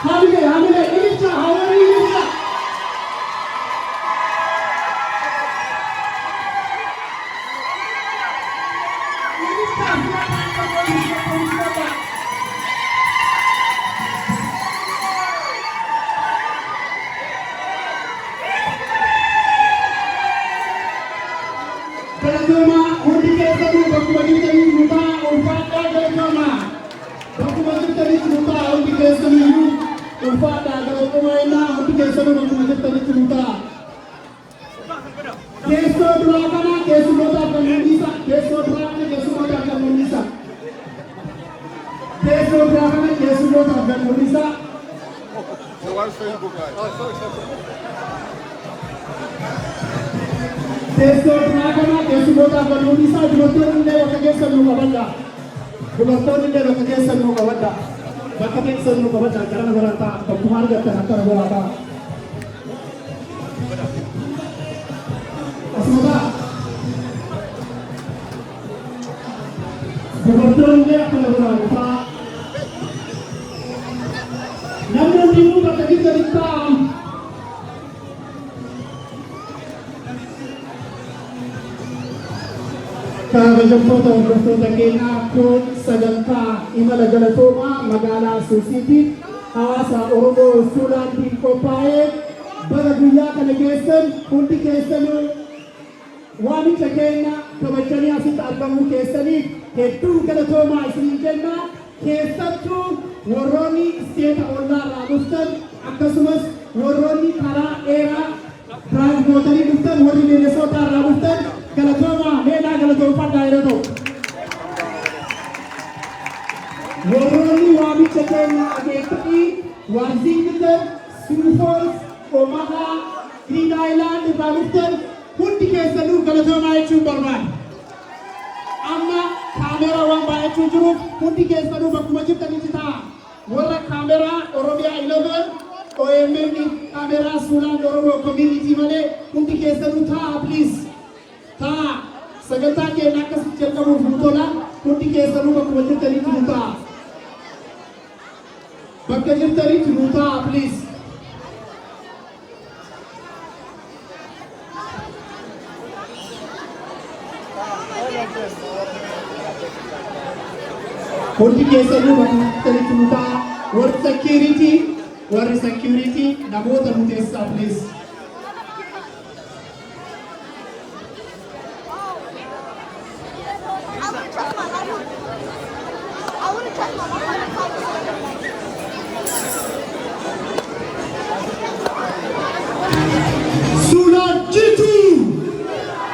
Hamilee, hamilee, ililcha, hawwanii ililcha. Ililcha, simadhaa, simadhaa, simadhaa. Galatoomaa, hundi keessanuu bakkuma jirtanitti nu ta'a. Ulfaadhaa, galatoomaa. Bakkuma jirtanitti nu ta'a, hundi keessaniyyuu ulfaadhaa, galatoomaa innaa hundi keessanuu bakkuma jirtanitti nu ta'a. Teessoo duraa kana keessummootaaf kan mul'isa. Teessoo duraa kana keessummootaaf kan mul'isa. Teessoo duraa kana keessummootaaf kan mul'isa. Facebook Live. Oh, sorry, sorry. Teessoo duraa kana keessummootaaf kan mul'isa. Dubartoonni illee bakka keessan nu qabadha. Dubartoonni illee bakka keessan nu qabadha. Bakka keessan nu qabadha. Gara biraa ta'a. Bakkuma argattan akkana biraa ta'a. Asuma ta'a. Dubartoonni illee akkana biraa nu ta'a. Namni hundinuu bakka jirtanitti ta'a. Kabajamtoota hordoftoota keenyaa, kun sagantaa imala galatoomaa magaalaa Suusiitti hawaasa Oromoo Suulaandiin qophaa'ee. Baga guyyaa kana keessan hundi keessanuu waamicha keenya kabajanii asitti argamuu keessaniif hedduu galatoomaa isiniin jenna. Keessattuu warroonni isteeta ollaarraa dhuftan, akkasumas warroonni karaa dheeraa drive gootanii dhuftan, warri Miinesootaa irraa dhuftan, galatoomaa. Meedhaa galatoomfadhaa yeroo ta'u. Warroonni waamicha keenya akeektanii Washington, Sioux Falls, Omaha, Green Island irraa dhuftan hundi keessanuu galatoomaa jechuun barbaada. Amma kaameeraa waan baay'achuu jiruuf hundi keessanuu bakkuma jirtanitti ta'a. Warra kaameraa Oromiyaa 11, OMN, kaameraa Suulaan Oromoo Community malee hundi keessanuu ta'a, please. Ta'a. Sagantaa keenya akkasitti jalqabuuf nu tola. Hundi keessanuu bakkuma jirtanitti nu ta'a. Bakka jirtanitti nu ta'a, please. Hundi keessanuu bakka jirtanitti nu ta'a. Warri security, warri security namoota nu teessisaa, please. I want to try my life. I want to try my life. Suulaan jirtu!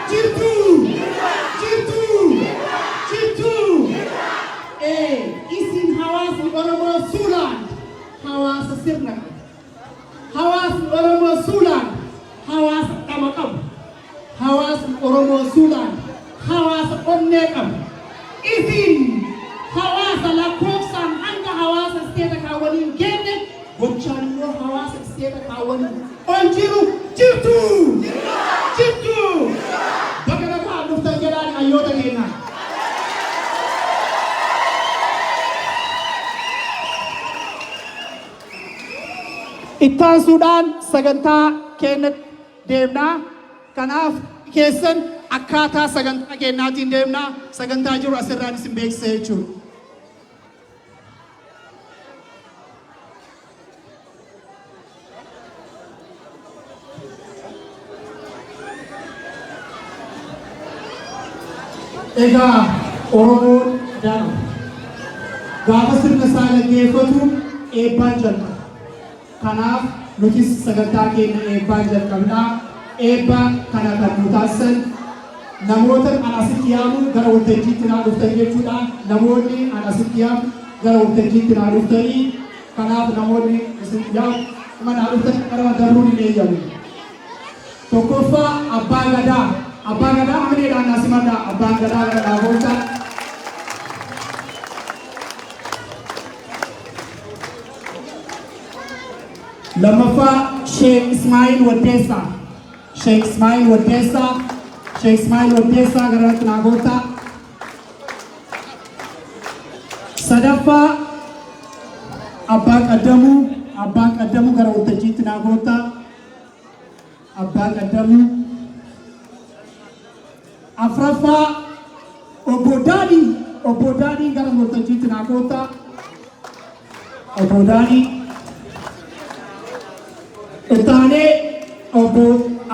Jirtu! Jirtu! Jirtu! Isin hawaasni Oromoo Suulaan hawaasa sirna qabu. Hawaasni Oromoo Suulaan hawaasa dhama qabu. Hawaasni Oromoo Suulaan hawaasa onnee qabu. Isin hawaasa lakkoofsaan hanga hawaasa isteeta kaawwaniin geenne, gochaan immoo hawaasa isteeta kaawwaniin ol jiru. Jirtu! Jirtu! Bakka nagaa dhuftan jedhaan hayyoota keenyaa. Ittaansuudhaan sagantaa keenya deemnaa. Kanaaf keessan akkaataa sagantaa keenyaatiin deemnaa. Sagantaa jiru asirraan isin beeksisa jechuudha. Egaa Oromoon dara. Gaafa sirna isaa gaggeeffatu eebbaan jalqaba. Kanaaf nutis sagantaa keenya eebbaan jalqabna. Eebba kana kan nu taasisan namoota an asitti yaamu gara waltajjiitti naa dhuftan jechuudha. Namoonni an asitti yaamu gara waltajjiitti naa dhuftanii, kanaaf namoonni isin yaamu naa dhuftan gara darbuun hin eeyyamu. Tokkoffaa Abbaa Gadaa. Abbaa Gadaa hamileedhaan naa simadhaa. Abbaan Gadaa gara dhaaboota. Lammaffaa Sheek Ismaa'il Waddeessaa. Sheek Ismaa'il Waddeessaa. Sheek Ismaa'il Waddeessaa gara naa goota. Sadaffaa Abbaa Qaddamuu. Abbaan Qaddamuu gara waltajjiitti naa koottaa. Abbaa Qaddamuu. Afraffaa, Obbo Daadhii. Obbo Daadhii, gara waltajjiitti naa koottaa. Obbo Daadhii. Ittaanee Obbo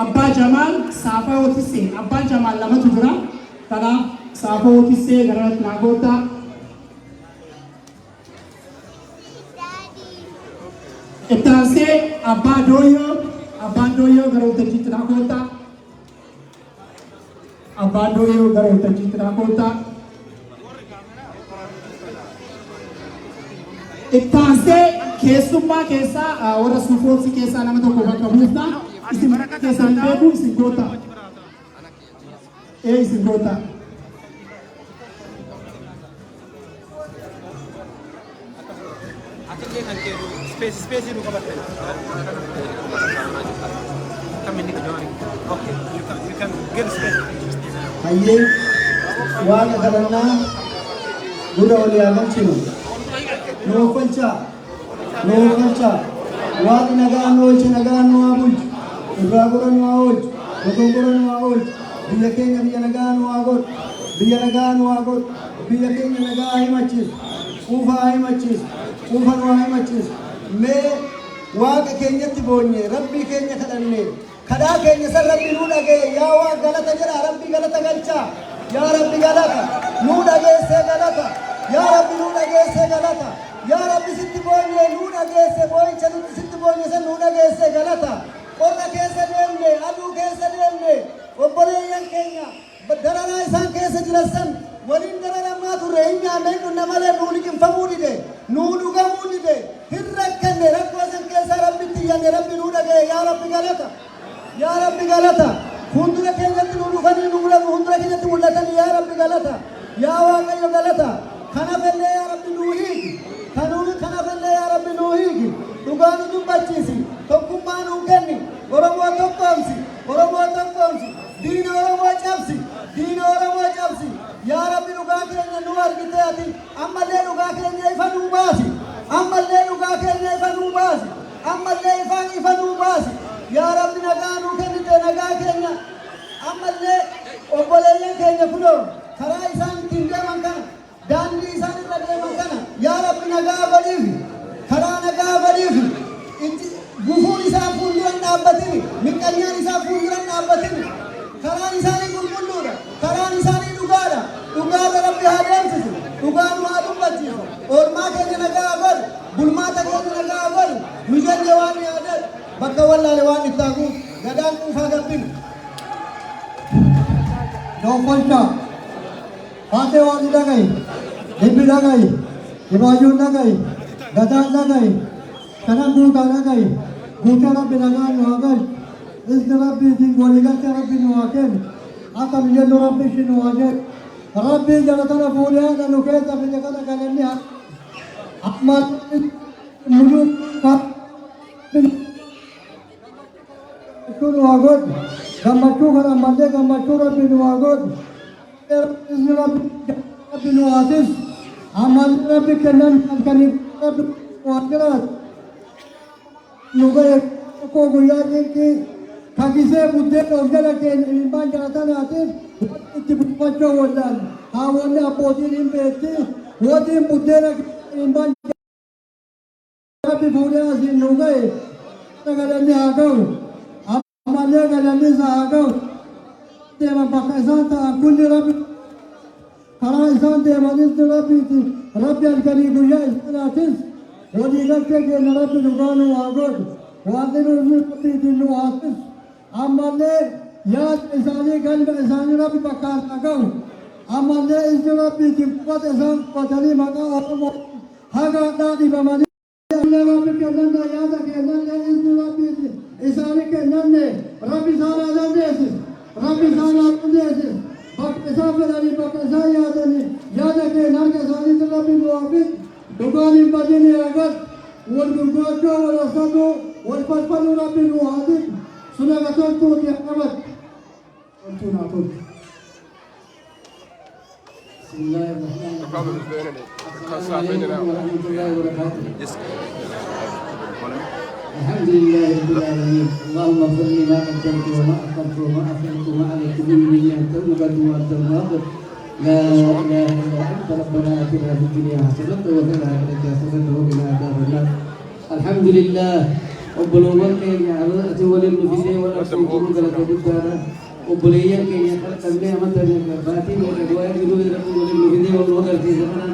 Abbaa Jamaal Saafaa Tissee. Abbaan Jamaal lamatu jira. Kanaaf Saafaa Tissee gara naa koottaa. Ittaansee Abbaa Dooyyoo. Abbaan Dooyyoo gara waltajjiitti naa koottaa. Abbaan Dooyyoo gara waltajjiitti naa koottaa. Ittaansee keessummaa keessaa warra Sioux Falls keessaa nama tokko bakka buufna. Isin keessan hin beeku, isin koottaa. Ee, isin koottaa. Atillee kan kee space space nu qabatte. Kam inni join? Okay, you can get space. Hayyee, Waaqa kadhannaa gurra olii haa galchinu. Nu oofalchaa, nu oofalchaa. Waaqni nagaan nu oolche, nagaan nu haa bulchu. Irraa gora nu haa oolchu. Dogongora nu haa oolchu. Biyya keenya biyya nagaa nu haa godhu. Biyya nagaa nu haa godhu. Biyya keenya nagaa haa himachiisu. Quufa haa himachiisu. Quufa nu haa himachiisu. Mee Waaqa keenyatti boonye, Rabbii keenya kadhanne. Kadhaa keenya san Rabbi nuu dhaga'e. Yaa Waaq galata jedha, Rabbi galata galchaa. Yaa Rabbi galata. Nuu dhageessee galata. Yaa Rabbi, nuu dhageessee galata. Yaa Rabbi, sitti boonye, nuu dhageesse. Boo'icha nuti sitti boonye san nuu dhageesse, galata. Qorra keessa deemne, aduu keessa deemne, obboleeyyan keenya dararaa isaan keessa jiran san waliin dararamaa turre. Hin nyaanne, hin dhunne malee nuu liqimfamuu dide, nuu dhugamuu dide, hin rakkanne. Rakkoo san keessaa Rabbitti iyyanne, Rabbi nuu dhaga'e. Yaa Rabbi galata. Yaa Rabbi galata. Fuuldura keenyatti nu dhufanii, nu fuuldura keenyatti mul'atanii. Yaa Rabbi galata. Yaa Waaqayyo galata. Kanaaf illee yaa Rabbi nuu hiiki. Kanaaf illee yaa Rabbi nuu hiiki. Dhugaa nu dubbachiisi. Tokkummaa nuu kenni. Oromoo tokkoomsi. Oromoo tokkoomsi. Diina Oromoo cabsi. Diina Oromoo cabsi. Yaa Rabbi, dhugaa keenya nu argite ati. Ammallee dhugaa keenya ifa nuu baasi. Ammallee dhugaa keenya ifa nuu baasi. Ammallee ifaan ifa nuu baasi. Yaa Rabbi, nagaa nuu kennite, nagaa keenya ammallee obboleeyyan keenya kunoo karaa isaan ittiin deeman kana, daandii isaan irra deeman kana, yaa Rabbi nagaa godhiifi, karaa nagaa godhiifi. Itti gufuun isaa fuulduran dhaabbatini, miqqanyaan isaa fuulduran dhaabbatini. Karaan isaanii qulqulluudha, karaan isaanii dhugaadha. Dhugaarra Rabbi haa deemsisu, dhugaa nu haa dubbachiisu. Oolmaa keenya nagaa godhu, bulmaata keenya nagaa godhu. Nu jenne waan yaadadhu bakka wallaale waan itti haguutu. Gadaan quufaa gabbinu. Noofalchaa. Haatee waan dhaga'i. Dhibbi dhaga'i. Dhibaayyuun dhaga'i. Gadaan dhaga'i. Kanan guutaa dhaga'i. Guutee Rabbi nagaan nu haa galchu. Izni Rabbiitiin waliigaltee Rabbi nu haa kennu. Akka nu jennu Rabbi ishii nu haa jedhu. Rabbiin jala tana fuudhee haadha nu keessa fide kana galanni haa. Amma muluu gammachuu nu haa godhu. Gammachuu kana ammallee gammachuu Rabbi nu haa godhu. Izni Rabbi nu haa tisu. Ammallee Rabbi kennan halkanii Rabbi nu haa jiraatu. Nu ga'e koo guyyaa dinqii kagisee buddeen of jala keenya ilmaan jala tanaatiif wanti itti buufachuu wallaan haawwanni abbootiin hin beekti waxiin buddeena ilmaan Rabbi fuudhee asiin nu ga'e, galanni haa ga'u. Ammallee galanni isaa haa ga'u. Deeman bakka isaan ta'an kulli Rabbi karaa isaan deemanis Rabbiiti. Rabbi halkanii guyyaa isaanaatis waliigaltee keenya Rabbi dhugaa nu haa godhu. Waaqni nuuf Rabbiitiin nu haa tisu. Ammallee yaada isaanii, galma isaanii Rabbi bakkaan haa ga'u. Ammallee izni Rabbiitiin qubata isaan qubatanii maqaa Oromoo haga hadhaa dhibamanii. Rabbi kennanne, yaada kennanne, izni Rabbiiti isaanii kennanne, Rabbi isaan haa dandeessisu. Rabbi isaan haa dandeessisu. Bakka isaan fedhanii, bakka isaan yaadanii, yaada keenya harka isaaniitti Rabbi nu haa fidu. Dhugaan hin badini haa galu. Wal gurgurachuu, wal hasaduu, wal falfaluu Rabbi nu haa didu. Suna toltuuti haa qabatu. Toltuu naa toltu. The problem is the internet. It cuts off in and out. ورحمة الله وبركاته. Just الحمد لله رب العالمين. اللهم اغفر لي ما قدمت وما أخرت وما أسررت وما أعلنت مني، أنت المقدم وأنت المؤخر، لا إله إلا أنت. ربنا آتنا في الدنيا حسنة وفي الآخرة حسنة وقنا عذاب النار. الحمد لله. Obboleewwan keenya ati waliin nu fidee wal arsuutu galata guddaadha. Obboleeyyan keenya qalqallee amata baatii meeqa du'aa jiruu rabbi waliin nu fidee wal nu agarsiisa kana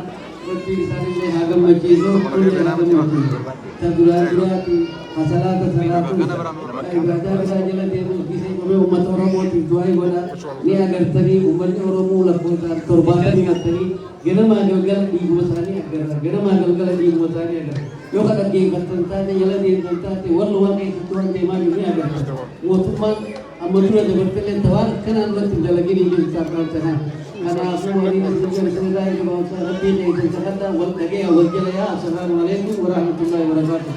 rabbiin isaanillee haa gammachiisu, illee haa gammachiisu. Ta duraa duraati hasalaata salaatu ibaadaa biraa jala deemuuf gisee qubee uummata Oromootiif du'aa godha. Ni agartanii, uummanni Oromoo lakkoofsaan 70 himattanii, ganamaa galgala dhiiguma isaanii agarra, ganamaa galgala dhiiguma isaanii agarra. Yoo ka dhaggeeffattan taate, jala deemtan taate, wallumaa keessatti waan deemaa jiru ni agarta. Mootummaan amma dura dabartellee tawaan akkanaan irratti hin dalagin hin jiru saafaan sanaa. Kanaafuu waliin isin garsiisaa gabaabsaa rabbii keessan sakadhaa, wal dhagee, wal jala yaa. Assalaamu alaikum warahmatullahi wabarakaatuh.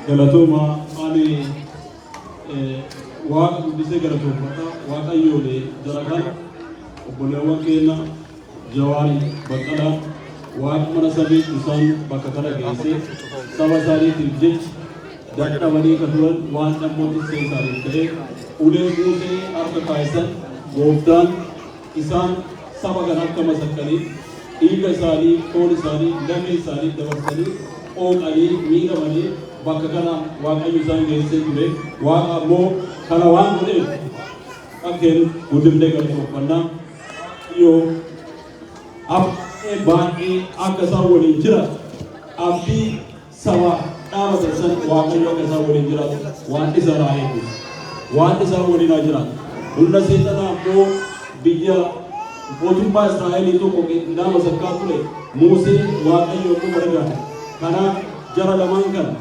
Galatooma. Ani Waaqa guddisee galatoomfadha. Waaqayyoon jara kana, obboleewwan keenya Jawaarii Baqqalaa, Waaqa mana samiitti isaan bakka kana geessee saba isaaniitiif jecha dadhabanii kan turan waan dhammooti isaaniif ta'ee ulee Muusee harka kaa'isan gooftaan isaan saba kana akka masakkaniif dhiiga isaanii, foon isaanii, lamee isaanii dabarsanii qooqanii miidhamanii bakka kana Waaqayyo isaan geessee ture. Waaqa ammoo kana waan godheef qakkeen guddifnee galatoomfannaa. Yoo baay'ee akka isaan waliin jira, abdii saba dhaabatan san Waaqayyo akka isaan waliin jiraatu waan isa irraa eegu, waan isaan waliin haa jiraatu. Humna seexanaa ammoo biyya mootummaa Israa'elii tokko nama sakkaa ture Musee Waaqayyo ammoo gargaara. Kanaaf jara lamaan kana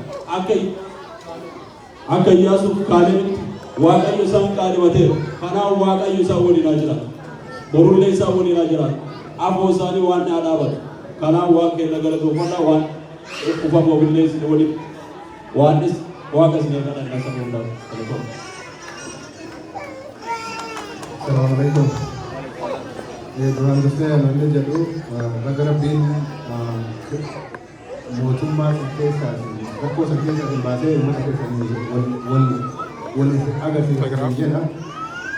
akka Iyyaasuuf Kaalebitti Waaqayyo isaan qaalibateera. Kanaaf Waaqayyo isaan waliin haa jiraatu. Borullee isaan waliin haa jiraatu. Afoo isaanii waan haa dhaabatu. Kanaaf waan kenna galatoomfadhaa, waan ufamoo billee isin waliin waan Waaqa isin kadhannaa saba hundaaf galatooma. Assalamu alaikum. Duraan dursee namni jedhu baga Rabbiin mootummaa san keessaa rakkoo san keessaa isin baasee uummata keessan wal wal agarsiisa jedha.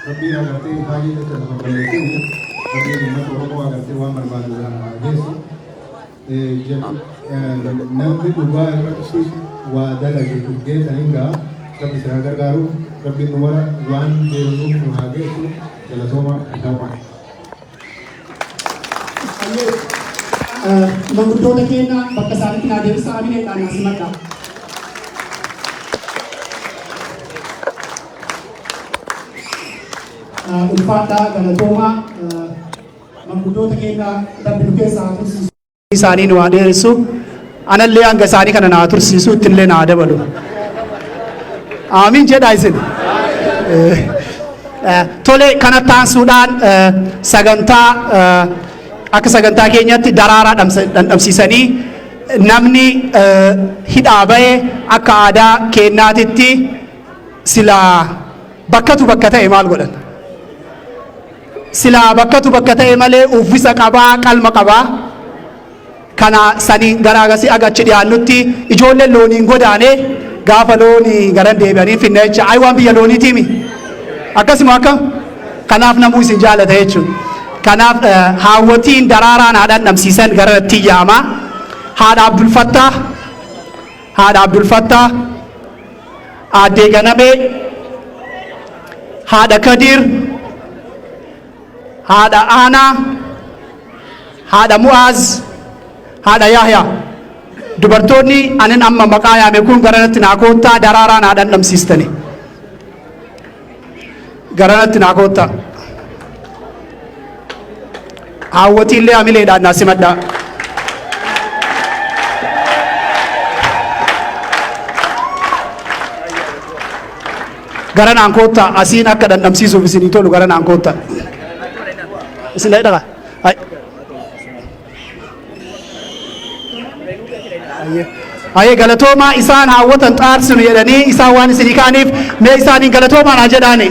Rabbiin agartee baay'ee jecha lafa balleessin, Rabbiin uummata Oromoo agartee waan barbaadu haa geessu. Namni dhugaa irratti waa dalage geessan hin ga'a. Rabbi si haa gargaaru. Rabbiin nu mara waan deemnuuf nu haa geessu. Galatooma isaa. Manguddoota keenya bakka isaanitti naa deebisaa, amileedhaan naa simadha. Ulfaadhaa, galatoomaa. Manguddoota keenya Rabbi nu keessaa haa tursiisu. Isaanii nu haa dheeressu. Anallee hanga isaanii kana naa tursiisu, ittillee naa dabalu. Amiin jedhaa isin. Tole, kana taasisuudhaan sagantaa akka sagantaa keenyatti daraaraa dhandhamsiisanii namni hidhaa bahe akka aadaa keenyaatitti silaa bakkatu bakka ta'e maal godhan? Silaa bakkatu bakka ta'e malee uffisa qabaa, qalma qabaa. Kana sanii garaagasii agachi dhiyaannutti ijoolleen looniin godaane gaafa loonii garan deebi'anii finna jecha ayi waan biyya looniitiimi akkasuma akka kanaaf namuu isin jaalata jechuudha. Kanaaf haawwatiin daraaraan haadhaan dhamsiisan gara itti yaama. Haadha Abdulfattaa, haadha Abdulfattaa, Aaddee Ganamee, haadha Kadir, haadha Aanaa, haadha Mu'aaz, haadha Yahya. Dubartoonni anin amma maqaa yaame kun garanatti naa koottaa, daraaraan haadhaan dhamsiistani. Garanatti naa koottaa. Haawwatiillee hamileedhaan naa simadhaa. Gara naan koottaa, asiin akka dhandhamsiisuuf isinii tolu gara naan koottaa. Isin dhaqa. Ay. Ayyee, galatoomaa. Isaan haawwatan xaarsinu jedhanii isaan waan isinii ka'aniif mee isaaniin galatoomaa naa jedhaani.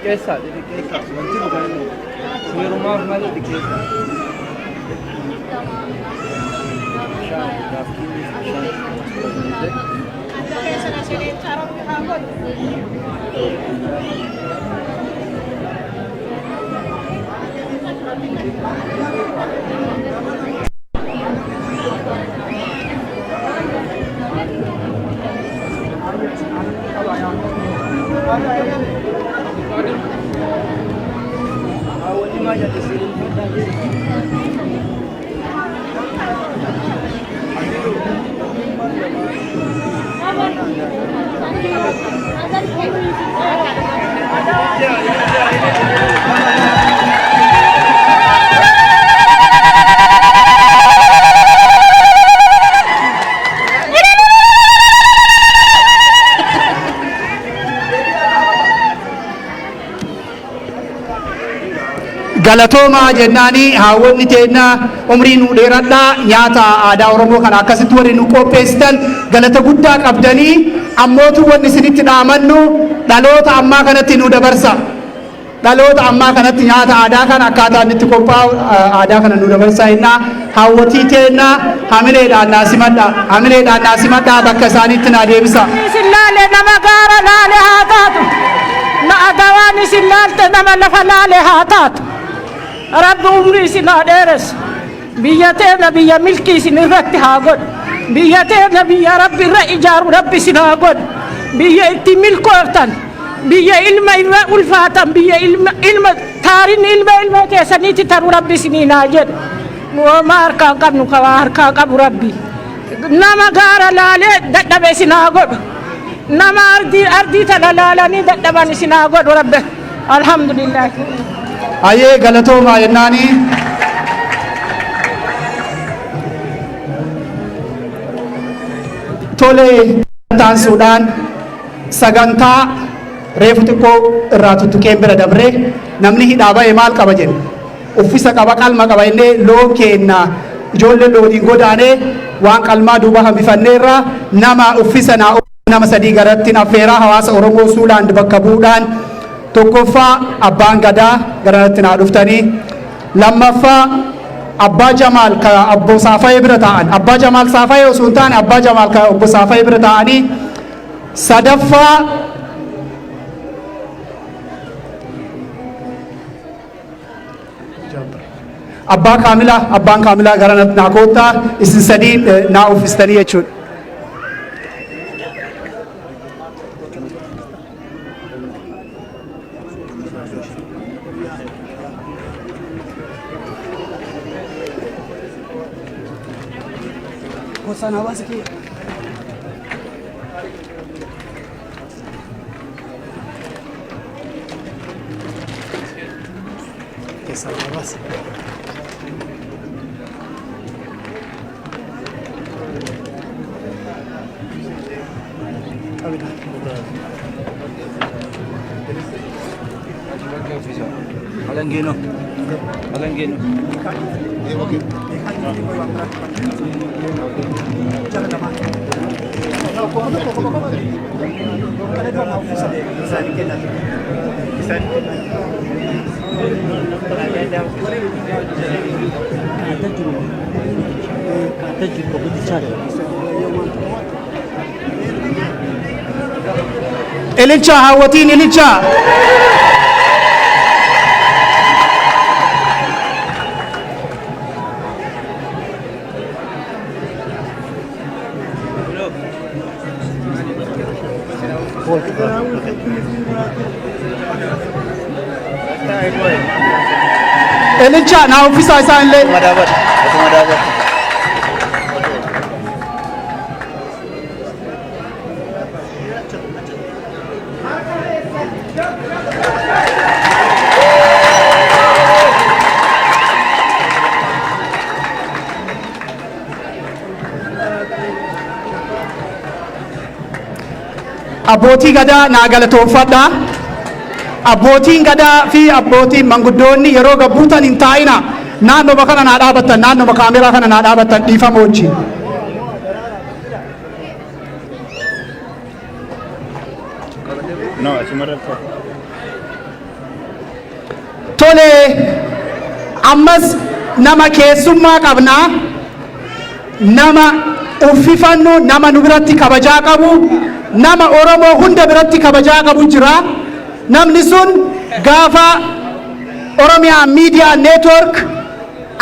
Xixiqqeessaa, xixiqqeessaa. Wanti dhugaa seerumaaf malee xixiqqeessaa. Bishaan gaafkii bishaan. Galatoomaa jennaanii haawwanni teennaa umrii nuu dheeradhaa. Nyaata aadaa Oromoo kana akkasitti warri nu qopheessitan galata guddaa qabdanii. Ammootu wanni isinitti dhaamannu, dhaloota ammaa kanatti nu dabarsa. Dhaloota ammaa kanatti nyaata aadaa kana akkaataa inni itti qophaa'u, aadaa kana nu dabarsaa jennaa. Haawwatii teennaa hamileedhaan naa simadhaa, hamileedhaan naa simadhaa, bakka isaaniitti naa deebisa. Isin laale nama gaara laale haa taatu. Na adawaan isin laalte nama lafa laale haa taatu. Rabbi umrii isin haa dheeressu. Biyya teenya biyya milkii isin irratti haa godhu. Biyya teenya biyya Rabbi irra ijaaru Rabbi isin haa godhu. Biyya itti milkooftan, biyya ilma irra ulfaatan, biyya ilma ilma taarin ilma ilma keessaniitti taru Rabbi isiniin haa jedhu. Nu homaa harkaa hin qabnu, ka waa harkaa qabu Rabbi. Nama gaara laalee dadhabe isin haa godhu. Nama ardii ardii tana laalanii dadhaban isin haa godhu Rabbi. Alhamdulillah. Hayyee, galatoomaa jennaanii. Tole, taansuudhaan sagantaa reefu xiqqoo irraa tuttuqeen bira dabree, namni hidhaa ba'e maal qaba jenne? Uffisa qaba, qalma qaba jennee. Loon keenna ijoollee looniin godaanee waan qalmaa duuba hambifanneerra. Nama uffisa naa nama sadii garatti affeeraa, hawaasa Oromoo Suulaand bakka bu'uudhaan. Tokkoffaa abbaan gadaa garanatti naa dhuftanii, lammaffaa abbaa Jamaal ka obbo Saafayee bira taa'an, abbaa Jamaal Saafayee osoo hin taane abbaa Jamaal ka obbo Saafayee bira taa'anii, sadaffaa abbaa Kaamilaa. Abbaan Kaamilaa gara naa koottaa. Isin sadii naa uffistanii jechuudha. Gosaan hawaasa kiyya. Keessaa hawaasa. Alangeeno. Alangeeno. Ililchaa, haawwatiin, ililchaa. Ililchaa, naa uffisaa isaan illee. Asuma dhaabadhu. Abbootii gadaa naa galatoonfadha. Abbootiin gadaa fi abbootiin manguddoonni yeroo gabbuutan hin taa'ina. Naannoma kana naa dhaabattan, naannoma kaameraa kana naa dhaabattan, dhiifama wajjin. No, achumarra. Tole, ammas nama keessummaa qabnaa, nama uffifannu, nama nu biratti kabajaa qabu, nama Oromoo hunda biratti kabajaa qabu jira. Namni sun gaafa Oromiyaa Miidiyaa Network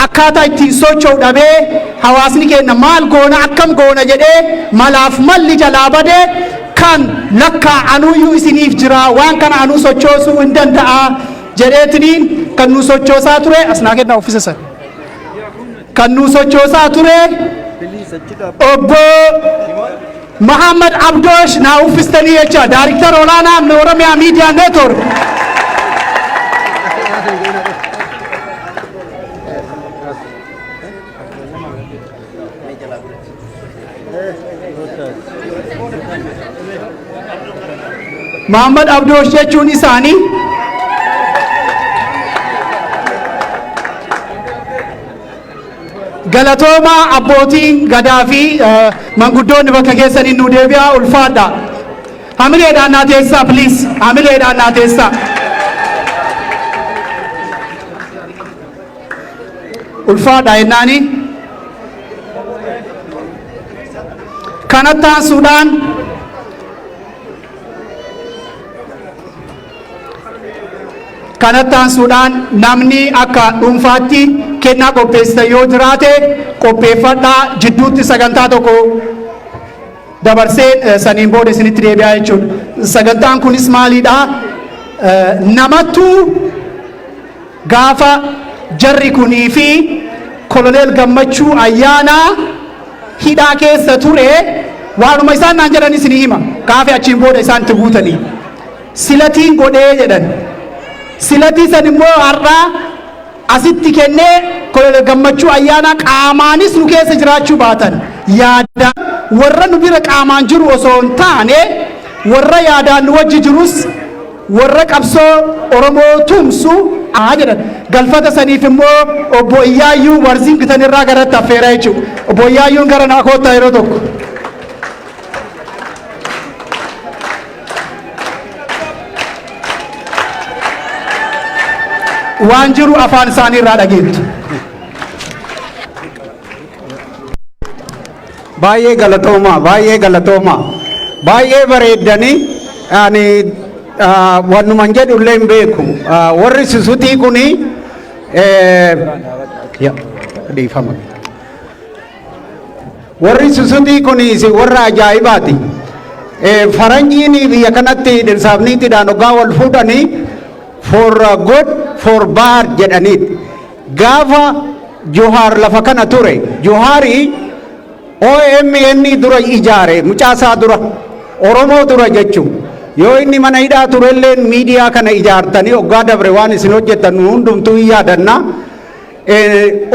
akkaataa ittiin socho'u dhabee, hawaasni keenya maal goona, akkam goona jedhee malaaf malli jalaa badee, kan lakkaa anuuyyuu isiniif jira, waan kana anuu sochoosuu hin danda'a jedheetiniin kan nu sochoosaa ture, asnaa kennaa uffisa san, kan nu sochoosaa ture obbo Muhammad Abdoosh naa uffistanii jecha, daariktara olaanaa Oromiyaa Miidiyaa Network. Muhammad Abdoosh jechuun isaanii galatoomaa. Abbootiin gadaa fi manguddoonni bakka keessanii nu deebi'aa, ulfaadha. Hamileedhaan naa teessaa, please, hamileedhaan naa teessaa. Ulfaadha jennaani. Kanatti aansuudhaan namni akka dhuunfaatti kennaa qopheessitan yoo jiraate qopheeffadhaa. Jidduutti sagantaa tokko dabarseen saniin booda isinitti deebi'aa jechuudha. Sagantaan kunis maalidha? Namattu gaafa jarri kunii fi Koloneel Gammachuu Ayyaanaa hidhaa keessa ture, waanuma isaan naan jedhan isinii hima. Gaafa achiin booda isaan itti guutanii. Silatiin godhee jedhan. Silatii san immoo har'aa asitti kennee, Koloneel Gammachuu Ayyaanaa qaamaanis nu keessa jiraachuu baatan, yaadaan warra nu bira qaamaan jiru osoo hin taane, warra yaadaan nu wajji jirus, warra qabsoo Oromoo tumsu haa jedhan. Galfata saniif immoo obbo Iyyaayyuu Warzington irraa garatti affeera jechuudha. Obbo Iyyaayyuun gara naa koottaa yeroo tokko. Waan jiru afaan isaanii irraa dhageettu. Baay'ee galatooma, baay'ee galatooma, baay'ee bareeddanii. Ani wannuman jedhu illee hin beeku. Warri susutii kuni, dhiifama, warri susutii kuni warra ajaa'ibaati. Faranjiin biyya kanatti dhirsaaf niitiidhaan hoggaa wal fuudhanii "for good, for bad" jedhaniiti. Gaafa Johaar lafa kana ture, Johaarii OMN dura ijaare, mucaasaa dura, Oromoo dura jechuun. Yoo inni mana hidhaa turelleen miidiyaa kana ijaartanii hoggaa dabre waan isin hojjettan nu hundumtuu hin yaadanna.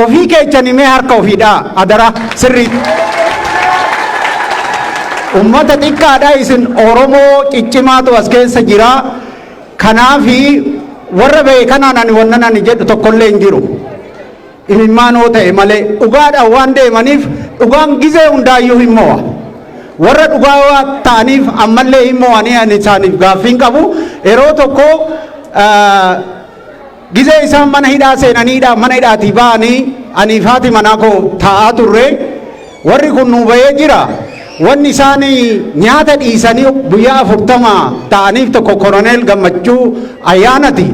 Ofii keechanii mee harka ofiidhaa adara sirriitti. Ummata xiqqaadha isin, Oromoo ciccimaatu as keessa jira. Kanaafi warra ba'e kanaan ani wannan ani jedhu tokkollee hin jiru. Imimmaanoo ta'e malee dhugaadhaan waan deemaniif, dhugaan gizee hundaayyuu hin mo'a. Warra dhugaa ta'aniif ammallee hin mo'anii, ani isaaniif gaaffiin qabu. Yeroo tokko gizee isaan mana hidhaa seenaniidha, mana hidhaatii ba'anii, ani faati manaa koo taa'aa turre, warri kun nu bahee jira. Wanni isaan nyaata dhiisanii guyyaa 40 ta'aniif tokko Koroneel Gammachuu Ayyaanati.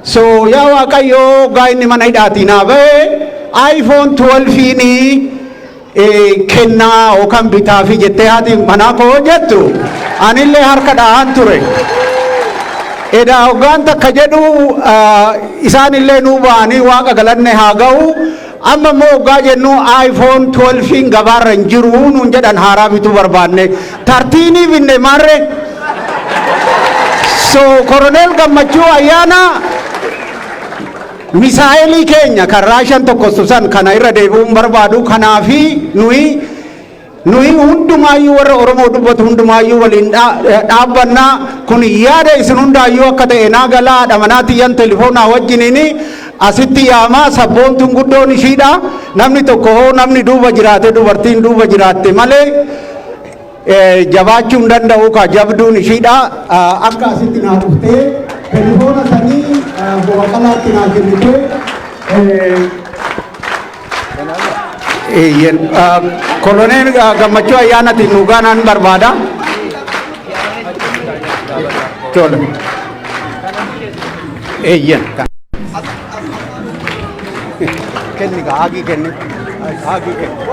So yaa Waaqayyoo, gaa inni mana hidhaatii naa ba'e iPhone 12 kennaa yookaan bitaafi jettee haati manaa koo jettu, anillee harka dha'aan ture. Edaa hoggaan takka jedhu isaanillee nuu ba'anii, Waaqa galanne haa ga'u. Amma immoo hoggaa jennu iPhone 12 gabaarra hin jiru nuun jedhan, haaraa bituu barbaanne. 13 binne maarre. So Koroneel Gammachuu Ayyaana misaa'elii keenya kan Raashan tokkostu san kana irra deebi'uun barbaadu. Kanaafi nuyi hundumaayyuu, warra Oromoo dubbatu hundumaayyuu waliin dhaabbannaa. Kun yaada isin hundaayyuu akka ta'e naa galaa. Haadha manaa tiyyan telefoonaa wajjiniini asitti yaamaa, sabboontuun guddoon ishiidha. Namni tokko hoo namni duuba jiraate, dubartiin duuba jiraatte malee jabaachuu hin danda'u, ka jabduun ishiidha. Akka asitti naa dhuftee Telefoona sanii obbo Baqqalaatti naa kennite. Eeyyen koloneel Gammachuu Ayyaanatiin nu gaanaan barbaada. Tole. Eeyyen. Kenni gaa haagii kenni. Haagii kenni.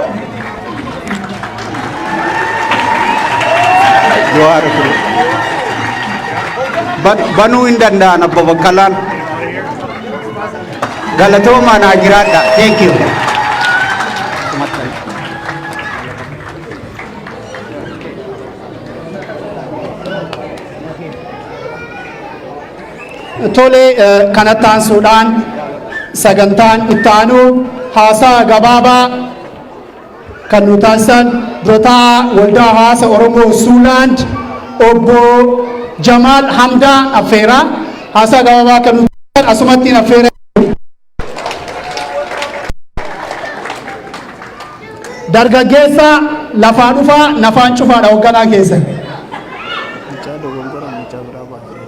Jawaar banuu hin danda'an obbo Baqqalaan. Galatoomaa, naa jiraadha. Thank you. Tole, kanatti aansuudhaan sagantaan itti aanu haasaa gabaabaa kan nu taasisan durataa waldaa hawaasa Oromoo Suulaand obbo Jamaal Hamdaa affeeraa. Haasaa gabaabaa kan nu taasisan asumatti affeera. Dargaggeessa lafaa dhufaa nafaan cufaadha hoogganaa keessan. Mucaa dogongora mucaa biraa baasee.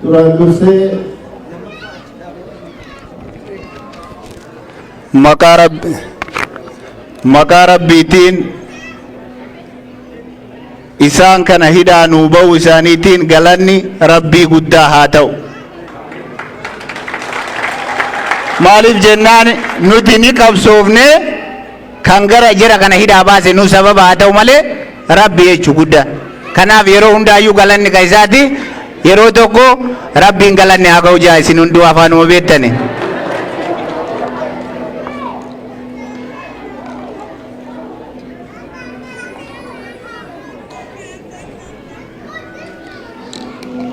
Duraan dursee Maqaa Rabbiitiin isaan kana hidhaa nuu ba'uu isaaniitiin galanni Rabbii guddaa haa ta'u. Maaliif jennaan, nuti ni qabsoofne, kan gara jara kana hidhaa baase nu sababa haa ta'u malee Rabbi jechuu guddaa. Kanaaf yeroo hundaayyuu galanni kan isaati. Yeroo tokko Rabbiin galanni haa ga'u jaa, isin hunduu afaanuma beektani.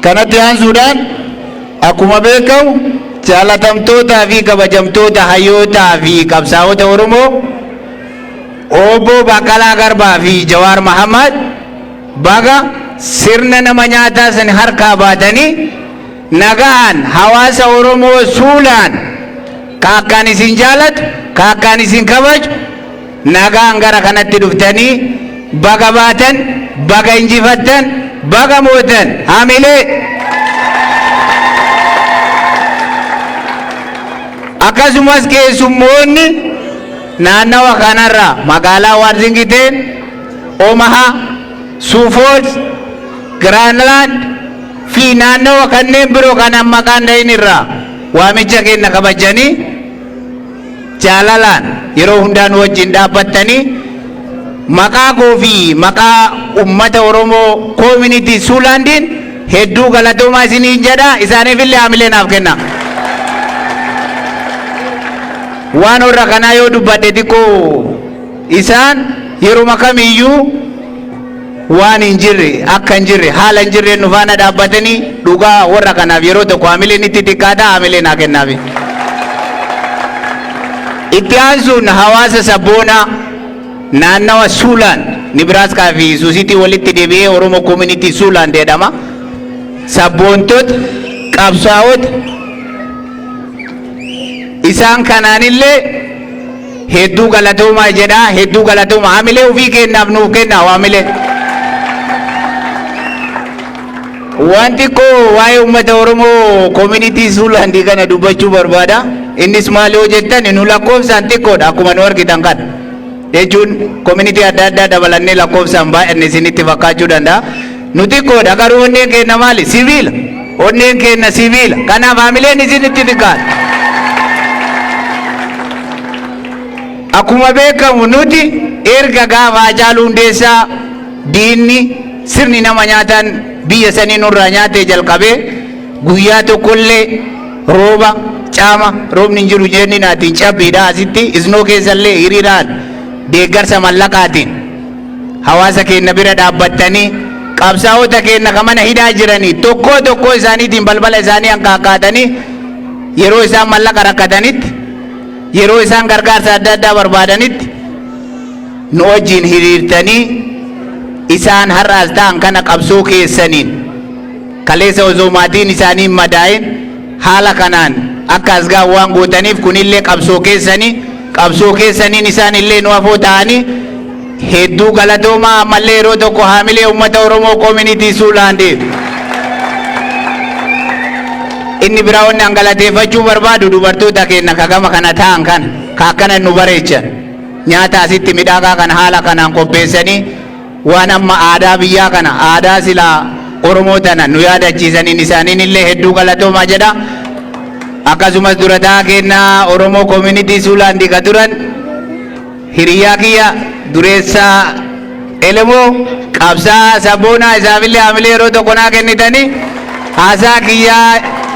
Kanatti aansuudhaan, akkuma beekamu, jaalatamtootaa fi kabajamtoota hayyootaa fi qabsaa'ota Oromoo obbo Baqqalaa Garbaa fi Jawaar Mahammad, baga sirna nama nyaataa san harkaa baatanii nagaan hawaasa Oromoo Suulaan ka akkaan isin jaalatu, ka akkaan isin kabaju, nagaan gara kanatti dhuftanii baga baatan, baga injifattan, baga mootan, hamilee. Akkasumas keessummoonni naannawa kanarraa magaalaa Washington, Omaha, Sioux Falls, Granland fi naannawa kanneen biroo kan maqaan dhahin irraa waamicha keenya kabajanii jaalalaan yeroo hundaa nu wajjin dhaabbattanii, maqaa koo fi maqaa ummata Oromoo community Suulaandiin hedduu galatoomaa isiniin jedha. Isaaniif illee hamilee naaf kenna. Waan warra kanaa yoo dubbadhe xiqqoo, isaan yeruma kamiyyuu waan hin jirre, akka hin jirre, haala hin jirre nu faana dhaabbatanii, dhugaa warra kanaaf yeroo tokko hamileen itti xiqqaata, hamilee naa kennaafi. Itti aansuun hawaasa sabboonaa naannawa Suulaan, Nibiraaskaa fi Suusitii walitti deebi'ee Oromoo Community Suulaan jedhama. Sabboontota, qabsaa'ota isaan kanaanillee hedduu galatoomaa jedha, hedduu galatoomaa, hamilee ofii kennaaf nuuf kennaa hamilee. Waan xiqqoo waa'ee uummata Oromoo community Suulaandii kana dubbachuu barbaada. Innis maal yoo jettan, nu lakkoofsaan xiqqoodha akkuma nu argitan kana. Jechuun community adda addaa dabalannee lakkoofsaan baay'anne isinitti fakkaachuu danda'a. Nu xiqqoodha, garuu onneen keenya maali? Sibiila. Onneen keenya sibiila. Kanaaf hamileen isinitti xiqqaata. Akkuma beekamu, nuti erga gaafa Haacaaluu Hundeessaa diinni sirni nama nyaataan biyya sanii nurraa nyaatee jalqabee guyyaa tokkollee rooba caama, roobni hin jiru jenni naatiin, cabbiidha asitti, snow keessallee hiriiraan deeggarsa mallaqaatiin hawaasa keenya bira dhaabbattanii, qabsaa'ota keenya ka mana hidhaa jiranii tokkoo tokkoo isaaniitiin balbala isaanii hanqaaqaatanii, yeroo isaan mallaqa rakkatanitti, yeroo isaan gargaarsa adda addaa barbaadanitti nu wajjin hiriirtanii, isaan har'aas ta'an kana qabsoo keessaniin kaleessa osoo maatiin isaanii hin madaa'in haala kanaan akka as ga'an waan gootaniif, kunillee qabsoo keessanii, qabsoo keessaniin isaan illee nu afoo ta'anii. Hedduu galatoomaa. Ammallee yeroo tokko haamilee uummata Oromoo Community Siouxlandiif. Inni biraa wanni an galateeffachuu barbaadu dubartoota keenya ka gama kana ta'an, kana ka akkana nu bareechan, nyaata asitti midhaagaa kana haala kanaan qopheessanii, waan amma aadaa biyyaa kana, aadaa silaa Oromoo tana nu yaadachiisaniin isaaniin illee hedduu galatoomaa jedha. Akkasumas durataa keenya Oromoo Community Siouxlandii ka turan, hiriyaa kiyya, dureessaa Elemoo qabsaa sabboonaa, isaafillee haamilee yeroo tokko naa kennitanii haasaa kiyyaa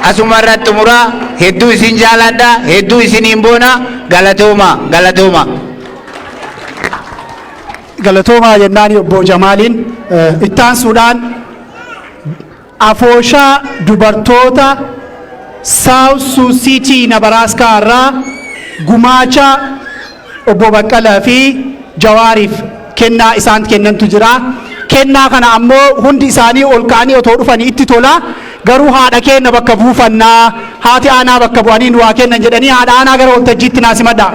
asuma irratti xumuraa. Hedduu isin jaaladha, hedduu isiniin boona. Galatooma, galatooma. Galatoomaa jennaan obbo Jamaaliin. Ittaansuudhaan afooshaa dubartoota South Sioux City, Nebraska irraa gumaacha obbo Baqqalaa fi Jawaariif kennaa isaan kennantu jira. Kennaa kana ammoo hundi isaanii ol ka'anii otoo dhufanii itti tola. Garuu haadha keenya bakka buufannaa, haati aanaa bakka bu'anii nu waa kennan jedhanii, haadha aanaa gara waltajjiitti naa simadha.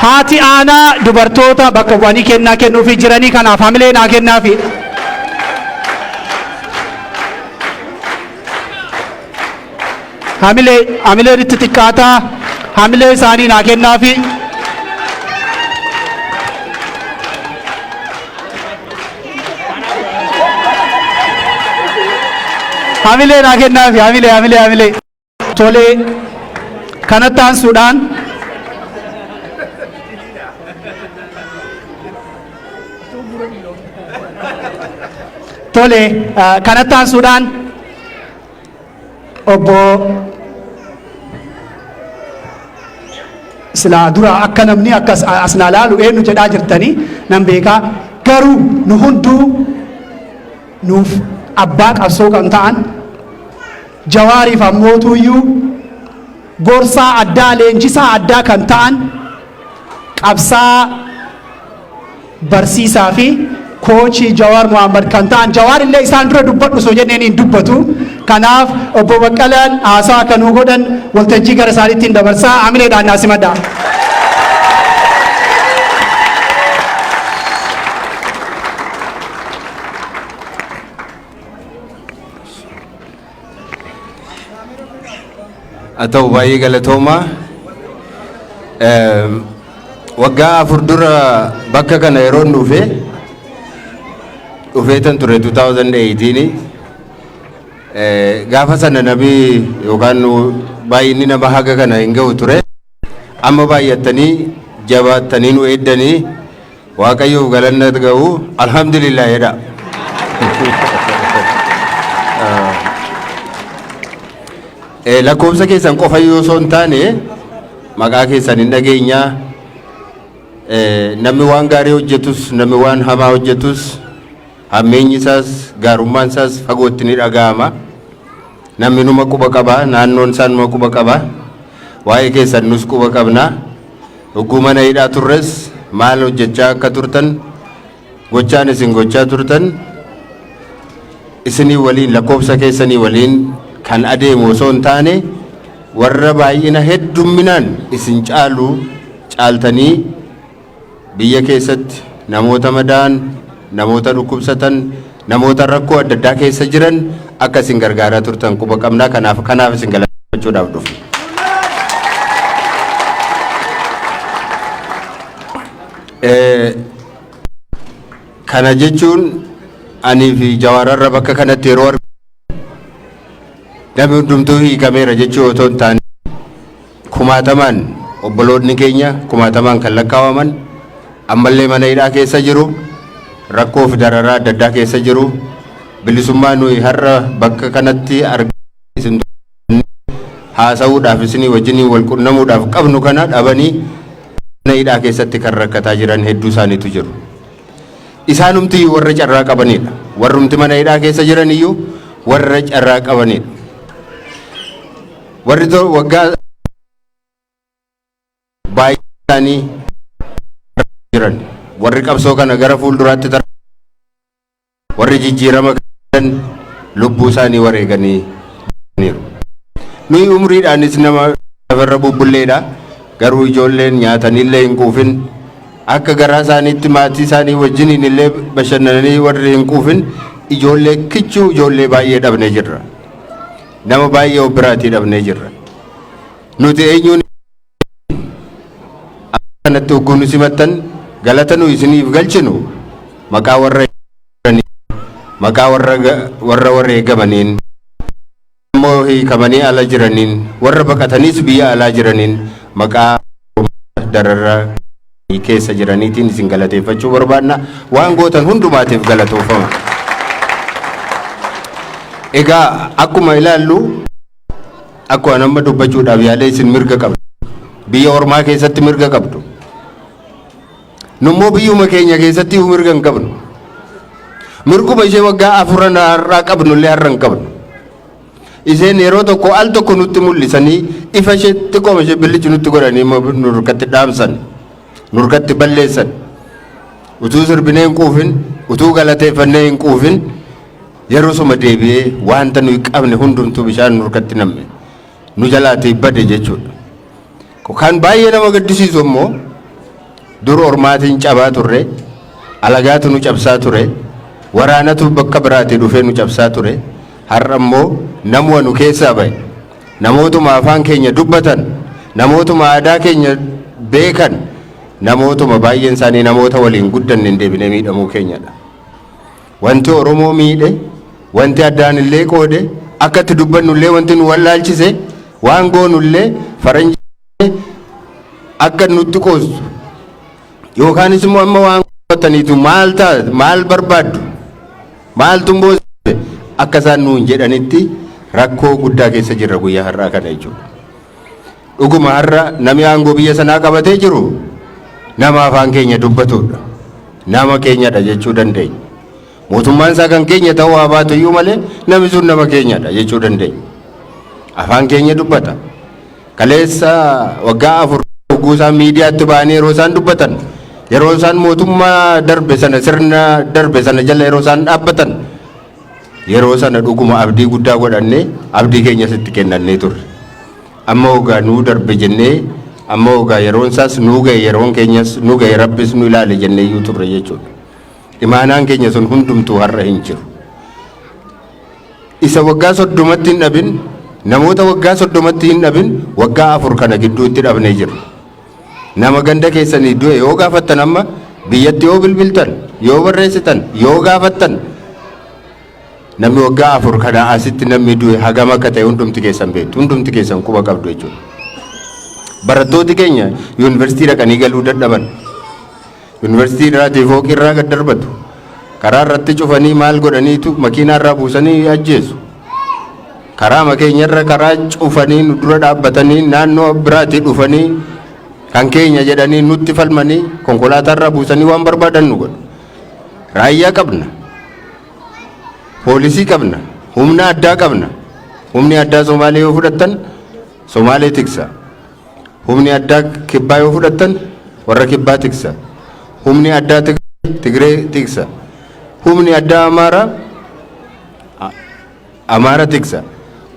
Haati aanaa dubartoota bakka bu'anii kennaa kennuufii jiranii, kanaaf hamilee naa kennaafi. Hamilee, hamileen itti xiqqaataa, hamilee isaanii naa kennaafi. Hamilee naa kennaafi, hamilee, hamilee, hamilee. Tolee, kanatti aansuudhaan tole, kanatti aansuudhaan obbo silaa dura akka namni akkas as naa laalu eenyu jedhaa jirtanii nan beekaa, garuu nu hunduu nuuf abbaa qabsoo kan ta'an, Jawaariif ammootuuyyuu gorsaa addaa, leenjisaa addaa kan ta'an, qabsaa, barsiisaa fi coachii Jawaar Mohammad kan ta'an, Jawaar illee isaan dura dubbadhu osoo jenneen hin dubbatu. Kanaaf obbo Baqqalaan haasaa akka nuu godhan waltajjii gara isaaniitti hin dabarsaa, hamileedhaan naa simadha. Haa ta'u, baay'ee galatoomaa. Waggaa 4 dura bakka kana yeroon dhufe, dhufeetan ture 2018. Gaafa sana namni yookaan baay'inni nama haga kana hin ga'u ture. Amma baay'attanii jabaattanii nu eeddanii, Waaqayyoof galanna ga'u, alhamdulillah jedha. Lakkoofsa keessan qofa yoo osoo hin taane maqaa keessan hin dhageenyaa. Namni waan gaarii hojjetus, namni waan hamaa hojjetus, hammeenyi isaas gaarummaan isaas fagootti ni dhaga'ama. Namni numa quba qaba, naannoon isaa numa quba qaba. Waa'ee keessan nus quba qabna. Hogguu mana hidhaa turres maal hojjechaa akka turtan, gochaan isin gochaa turtan isinii waliin, lakkoofsa keessanii waliin kan adeemu osoo hin taane, warra baay'ina heddumminaan isin caalu caaltanii biyya keessatti namoota madaa'an, namoota dhukkubsatan, namoota rakkoo adda addaa keessa jiran akka isin gargaaraa turtan quba qabnaa. Kanaaf isin galateeffachuudhaaf dhufe. Kana jechuun anii fi Jawaararra bakka kanatti yeroo argamu namni hundumtuu hiikameera jechuu otoo hin taane, kumaatamaan obboloonni keenya, kumaatamaan kan lakkaawaman ammallee mana hidhaa keessa jiru, rakkoo fi dararaa adda addaa keessa jiru. Bilisummaa nuyi har'a bakka kanatti argaa isin haasa'uudhaaf, isinii wajjiniin wal qunnamuudhaaf qabnu kana dhabanii mana hidhaa keessatti kan rakkataa jiran hedduu isaaniitu jiru. Isaanumti iyyuu warra carraa qabanidha. Warrumti mana hidhaa keessa jiran iyyuu warra carraa qabanidha. Warri waggaa baay'ee isaanii jiran, warri qabsoo kana gara fuulduraatti. Warri jijjiirama kan lubbuu isaanii wareeganii niiru. Nuyi umriidhaanis nama lafarra bubbulleedha. Garuu ijoolleen nyaatanillee hin quufin, akka garaa isaaniitti maatii isaanii wajjiniin illee bashannananii warri hin quufin, ijoollee kichuu, ijoollee baay'ee dhabnee jirra. Nama baay'ee of biraatii dhabnee jirra. Nuti eenyuun kanatti hogguu nu simattan galata nu isiniif galchinu maqaa warra maqaa warra warra wareegamaniin immoo hiikamanii ala jiraniin, warra baqataniis biyya alaa jiraniin, maqaa darara keessa jiraniitiin isin galateeffachuu barbaanna. Waan gootan hundumaatiif galatoofama. Egaa akkuma ilaallu, akkuma nama dubbachuudhaaf yaalee, isin mirga qabdu. Biyya ormaa keessatti mirga qabdu. Nummoo biyyuma keenya keessatti mirga hin qabnu. Mirguma ishee waggaa 4 har'aa qabnu illee har'a hin qabnu. Isheen yeroo tokko al tokko nutti mul'isanii ifa ishee xiqqooma ishee billichi nutti godhanii nurkatti dhaamsan, nurkatti balleessan. Utuu sirbinee hin quufin, utuu galateeffannee hin quufin, yeroo suma deebi'ee wanta nuyi qabne hundumtuu bishaan nurkatti namme, nu jalaatii bade jechuudha. Kan baay'ee nama gaddisiisu immoo, dur ormaatiin cabaa turre, alagaatu nu cabsaa ture, waraanatu bakka biraatii dhufee nu cabsaa ture. Har'a immoo namuma nu keessaa bahe, namootuma afaan keenya dubbatan, namootuma aadaa keenya beekan, namootuma baay'een isaanii namoota waliin guddanne hin deebinee miidhamuu keenyadha. Wanti Oromoo miidhe, wanti addaan illee qoode, akka itti dubbannu illee wanti nu wallaalchise, waan goonu illee faranjii akka nutti qoostu yookaanis immoo amma waan gootaniitu maal ta'a, maal barbaaddu, maaltu immoo akka isaan nuun jedhanitti rakkoo guddaa keessa jirra guyyaa har'aa kana jechuudha. Dhuguma har'a namni aangoo biyya sanaa qabatee jiru nama afaan keenya dubbatudha. Nama keenyadha jechuu dandeenya. Mootummaan isaa kan keenya ta'uu haa baatu iyyuu malee, namni sun nama keenyadha jechuu dandeenya. Afaan keenya dubbata. Kaleessa waggaa 4 hogguu isaan miidiyaatti ba'anii yeroo isaan dubbatan, yeroo isaan mootummaa darbe sana, sirna darbe sana jala yeroo isaan dhaabbatan, yeroo sana dhuguma abdii guddaa godhannee abdii keenya sitti kennannee turre. Amma hoggaa nuu darbe jennee, amma hoggaa yeroon isaas nuu ga'e, yeroon keenyas nu ga'e, rabbis nu ilaale jennee iyyuu turre jechuudha. Imaanaan keenya sun hundumtuu har'a hin jiru. Isa waggaa 30tti hin dhabin, namoota waggaa 30tti hin dhabin, waggaa 4 kana gidduutti dhabnee jirra. Nama ganda keessanii du'e yoo gaafattan, amma biyyatti yoo bilbiltan, yoo barreessitan, yoo gaafattan, namni waggaa 4 kana asitti namni du'e hagam akka ta'e hundumti keessan beektu, hundumti keessan quba qabdu jechuudha. Barattooti keenya yuunivarsiitii dhaqanii galuu dadhaban. Yuunivarsiitii irraatii fooqii irraa gad darbatu. Karaa irratti cufanii maal godhaniitu makiinaa irraa buusanii ajjeesu. Karaa keenya irra karaa cufanii nu dura dhaabbatanii, naannoo biraatii dhufanii kan keenya jedhanii nutti falmanii konkolaataa irraa buusanii waan barbaadan nu godhu. Raayyaa qabna. Poolisii qabna. Humna addaa qabna. Humni addaa Somaalee yoo fudhattan Somaalee tiksa. Humni addaa kibbaa yoo fudhattan warra kibbaa tiksa. Humni addaa Tigree tiksa. Humni addaa Amaaraa Amaara tiksa.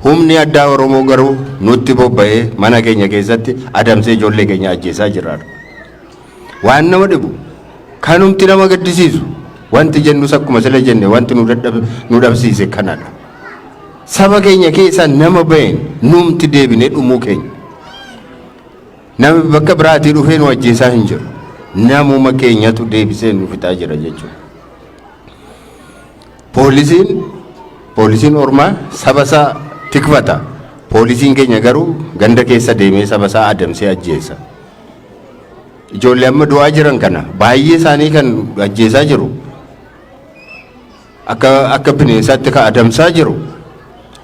Humni addaa Oromoo garuu nutti bobba'ee mana keenya keessatti adamsee ijoollee keenya ajjeesaa jira. Waan nama dhibu, kanumti nama gaddisiisu, wanti jennus akkuma sila jenne wanti nu dhabsiise kanadha. Saba keenya keessaa nama baheen numti deebinee dhumuu keenya. Namni bakka biraatii dhufee nu ajjeesaa hin jiru. Namuma keenyatu deebisee nu fixaa jira jechuudha. Poolisiin ormaa saba isaa tikfata. Poolisiin keenya garuu ganda keessa deemee saba isaa adamsee ajjeesa. Ijoollee amma du'aa jiran kana baay'ee isaanii kan ajjeesaa jiru, akka bineensaatti kan adamsaa jiru,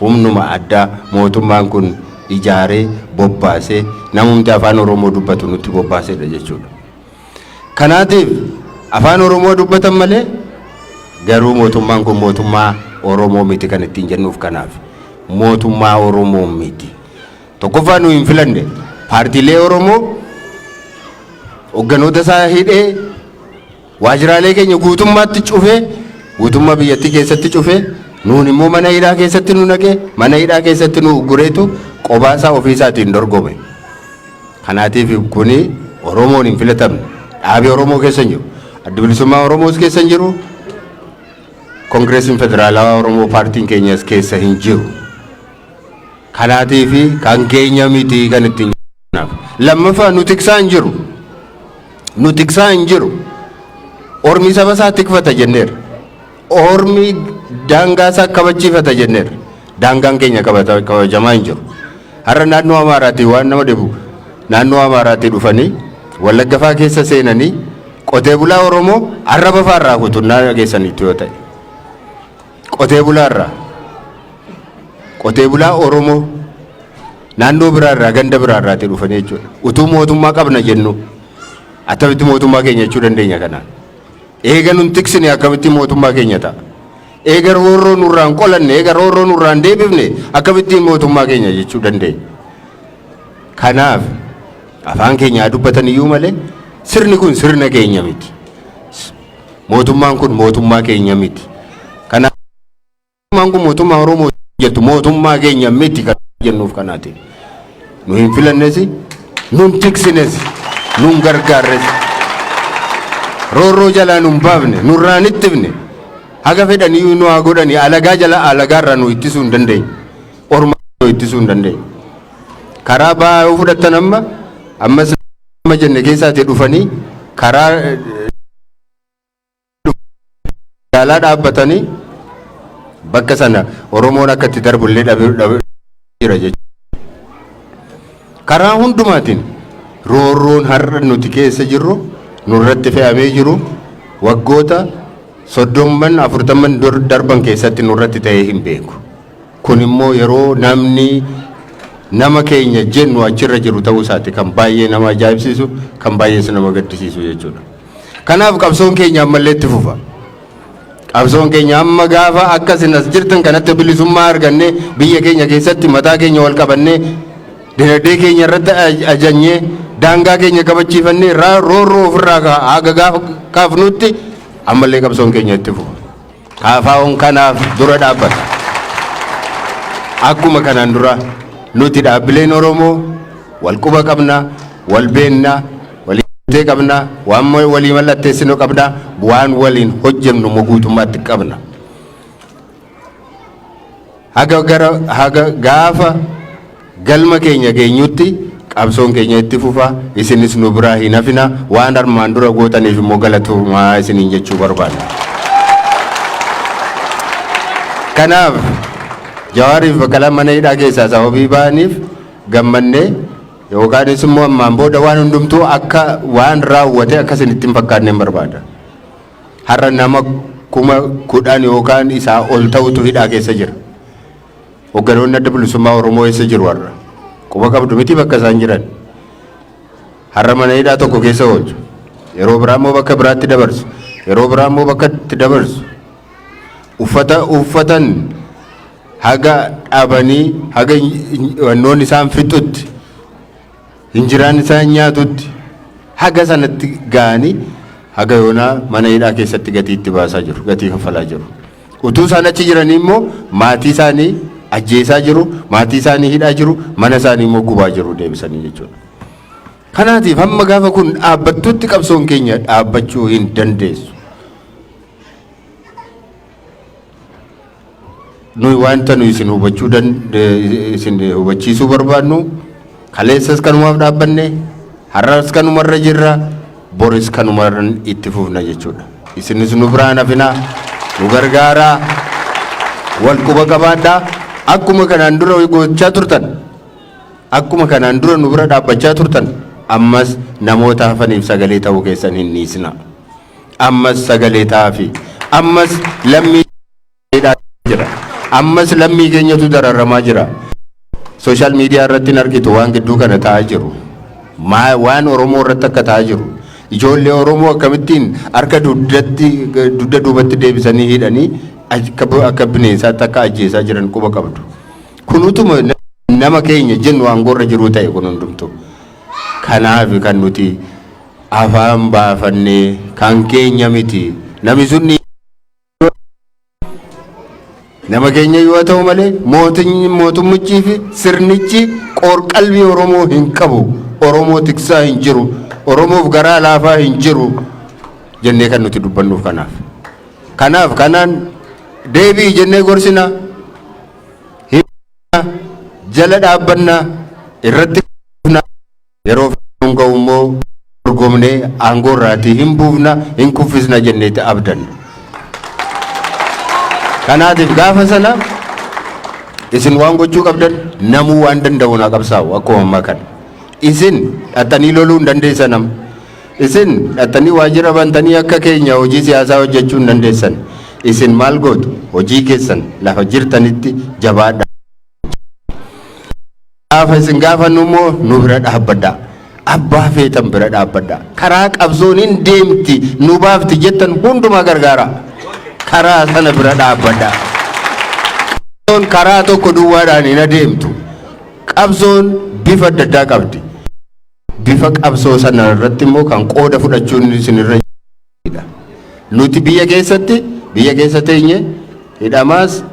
humnuma addaa mootummaan kun ijaaree bobbaasee, namumti afaan Oromoo dubbatu nutti bobbaasedha jechuudha. Kanaatiif afaan Oromoo dubbatan malee garuu mootummaan kun mootummaa Oromoo miti kan ittiin jennuuf kanaaf. Mootummaa Oromoo miti. Tokkoffaa nu hin filanne. Paartiilee Oromoo hogganoota isaa hidhee, waajjiraalee keenya guutummaatti cufee, Guutummaa biyyattii keessatti cufee, nuun immoo mana hidhaa keessatti nu naqee, mana hidhaa keessatti nu uggureetu qobaasaa ofiisaatiin dorgome. Kanaatiif kuni Oromoon hin filatamne. Dhaabii Oromoo keessa hin jiru. Addi Bilisummaa Oromoos keessa hin jiru. Koongireesiin Federaalawaa Oromoo paartiin keenyas keessa hin jiru. Kanaatiif kan keenya miti kan ittiin kanaaf. Lammaffaa, nu tiksaa hin jiru. Nu tiksaa hin jiru. Ormi saba isaa tikfata jenneerra. Ormi daangaa isaa kabachiifata jenneerra. Daangaan keenya kabajamaa hin jiru. Har'a naannoo Amaaraatii, waan nama dhibu, naannoo Amaaraatii dhufanii Wallagga fa'aa keessa seenanii qotee bulaa Oromoo arraba fa'aa irraa kutunnaa dhageessaniitu yoo ta'e. Qotee bulaa irraa, qotee bulaa Oromoo naannoo biraa irraa, ganda biraa irraatii dhufanii jechuudha. Utuu mootummaa qabna jennu akkamitti mootummaa keenya jechuu dandeenya kanaan? Eega nun tiksine akkamitti mootummaa keenya ta'a? Eega roorroo nurraa hin qolanne, eega roorroo nurraa hin deebifne, akkamittiin mootummaa keenya jechuu dandeenya? Kanaaf afaan keenya haa dubbatan iyyuu malee sirni kun sirna keenya miti. Mootummaan kun mootummaa keenya miti. Kanaaf mootummaan kun mootummaa Oromoo jettu mootummaa keenya miti kan jennuuf kanaati. Nu hin filannes, nun tiksines, nun gargaarres. Roorroo jalaa nun baafne, nurraa hin ittifne. Haga fedhanii nu haa godhanii, alagaa jala alagaarraa nu ittisuu hin dandeenye. Orma nu ittisuu hin dandeenye. Karaa ba'aa yoo fudhattan, amma ammas amma jenne keessaatii dhufanii karaa magaalaa dhaabbatanii bakka sana Oromoon akka itti darbullee dhabe jira jechuudha. Karaa hundumaatiin roorroon har'a nuti keessa jirru nurratti fe'amee jiru waggoota 30n 40n darban keessatti nurratti ta'ee hin beeku. Kun immoo yeroo namni nama keenya jennu achirra jiru ta'uu isaati kan baay'ee nama ajaa'ibsiisu, kan baay'ees nama gaddisiisu jechuudha. Kanaaf qabsoon keenya ammallee itti fufa. Qabsoon keenya amma gaafa akka isin as jirtan kanatti bilisummaa argannee, biyya keenya keessatti mataa keenya wal qabannee, dinagdee keenya irratti ajajnee, daangaa keenya kabachiifannee, roorroo ofirraa haga gaafa kaafnutti ammallee qabsoon keenya itti fufa. KFO'n kanaaf dura dhaabbata. Akkuma kanaan dura nuti dhaabbileen Oromoo wal quba qabna, wal beenna, walii qabna, waan walii mallatteessinu qabna, waan waliin hojjennu immoo guutummaatti qabna. Haga gara haga gaafa galma keenya geenyutti qabsoon keenya itti fufa. Isinis nu biraa hin hafina. Waan armaan dura gootaniif immoo galatoomaa isiniin jechuu barbaanna. Kanaaf Jawaariif Baqqalaan mana hidhaa keessaa sababii ba'aniif gammannee yookaanis immoo ammaan booda waan hundumtuu akka waan raawwate akka isin itti hin fakkaanne hin barbaada. Har'a nama 10,000 yookaan isaa ol ta'utu hidhaa keessa jira. Hogganoonni Adda Bilisummaa Oromoo eessa jiru har'a? Quba qabdu miti bakka isaan jiran. Har'a mana hidhaa tokko keessa oolchu. Yeroo biraa immoo bakka biraatti dabarsu. Yeroo biraa immoo bakka itti dabarsu. Uffata uffatan haga dhabanii, haga wannoon isaan fixutti, injiraan isaan nyaatutti, haga sanatti ga'anii haga yoonaa mana hidhaa keessatti gatii itti baasaa jiru, gatii kaffalaa jiru. Utuu isaan achi jiranii immoo maatii isaanii ajjeesaa jiru, maatii isaanii hidhaa jiru, mana isaanii immoo gubaa jiru deebisanii jechuudha. Kanaatiif hamma gaafa kun dhaabbattutti qabsoon keenya dhaabbachuu hin dandeessu. Nuyi wanta nuyi isin hubachiisuu barbaadnu, kaleessas kanumaaf dhaabbanne, har'as kanumarra jirra, boris kanumarra itti fufna jechuudha. Isinis nu biraan hafinaa, nu gargaaraa, wal quba qabaadhaa. Akkuma kanaan dura gochaa turtan, akkuma kanaan dura nu bira dhaabbachaa turtan, ammas namoota hafaniif sagalee ta'uu keessan hin dhiisina. Ammas sagalee ta'aafi. Ammas lammii jira. Ammas lammii keenyatu dararamaa jira. Social media irratti hin argitu waan gidduu kana ta'aa jiru. Waan Oromoo irratti akka ta'aa jiru. Ijoollee Oromoo akkamittiin harka dugdatti dugda duubatti deebisanii hidhanii akka bineensaatti akka ajjeesaa jiran quba qabdu. Kun utuma nama keenya jennu aangoorra jiruu ta'e kun hundumtu. Kanaaf kan nuti afaan baafannee kan keenya miti. Namni sun Nama keenya yoo ta'u malee mootummichii fi sirnichi qoorqalbii Oromoo hin qabu. Oromoo tiksaa hin jiru. Oromoof garaa laafaa hin jiru jennee kan nuti dubbannuuf kanaaf. Kanaaf kanaan deebi'i jennee gorsina. Jala dhaabbannaa irratti yeroo nun ga'u immoo dorgomnee aangoo irraatii hin buufna, hin kuffisna jenneeti abdanna. Kanaatiif gaafa sana isin waan gochuu qabdan, namuu waan danda'u naa qabsaa'u akkuma ammaa kana. Isin dhattanii loluu hin dandeessan amma. Isin dhattanii waajjira bantanii akka keenya hojii siyaasaa hojjechuu hin dandeessan. Isin maal gootu? Hojii keessan lafa jirtanitti jabaadha. Gaafa isin gaafannu immoo nu bira dhaabbadhaa. Abbaa feetan bira dhaabbadhaa. Karaa qabsoon hin deemti nu baafti jettan hundumaa gargaara. Karaa sana bira dhaabbadhaa. Qabsoon karaa tokko duwwaadhaan hin adeemtu. Qabsoon bifa adda addaa qabdi. Bifa qabsoo sana irratti immoo kan qooda fudhachuun isin irra jira. Nuti biyya keessatti, biyya keessa teenye hidhamaas,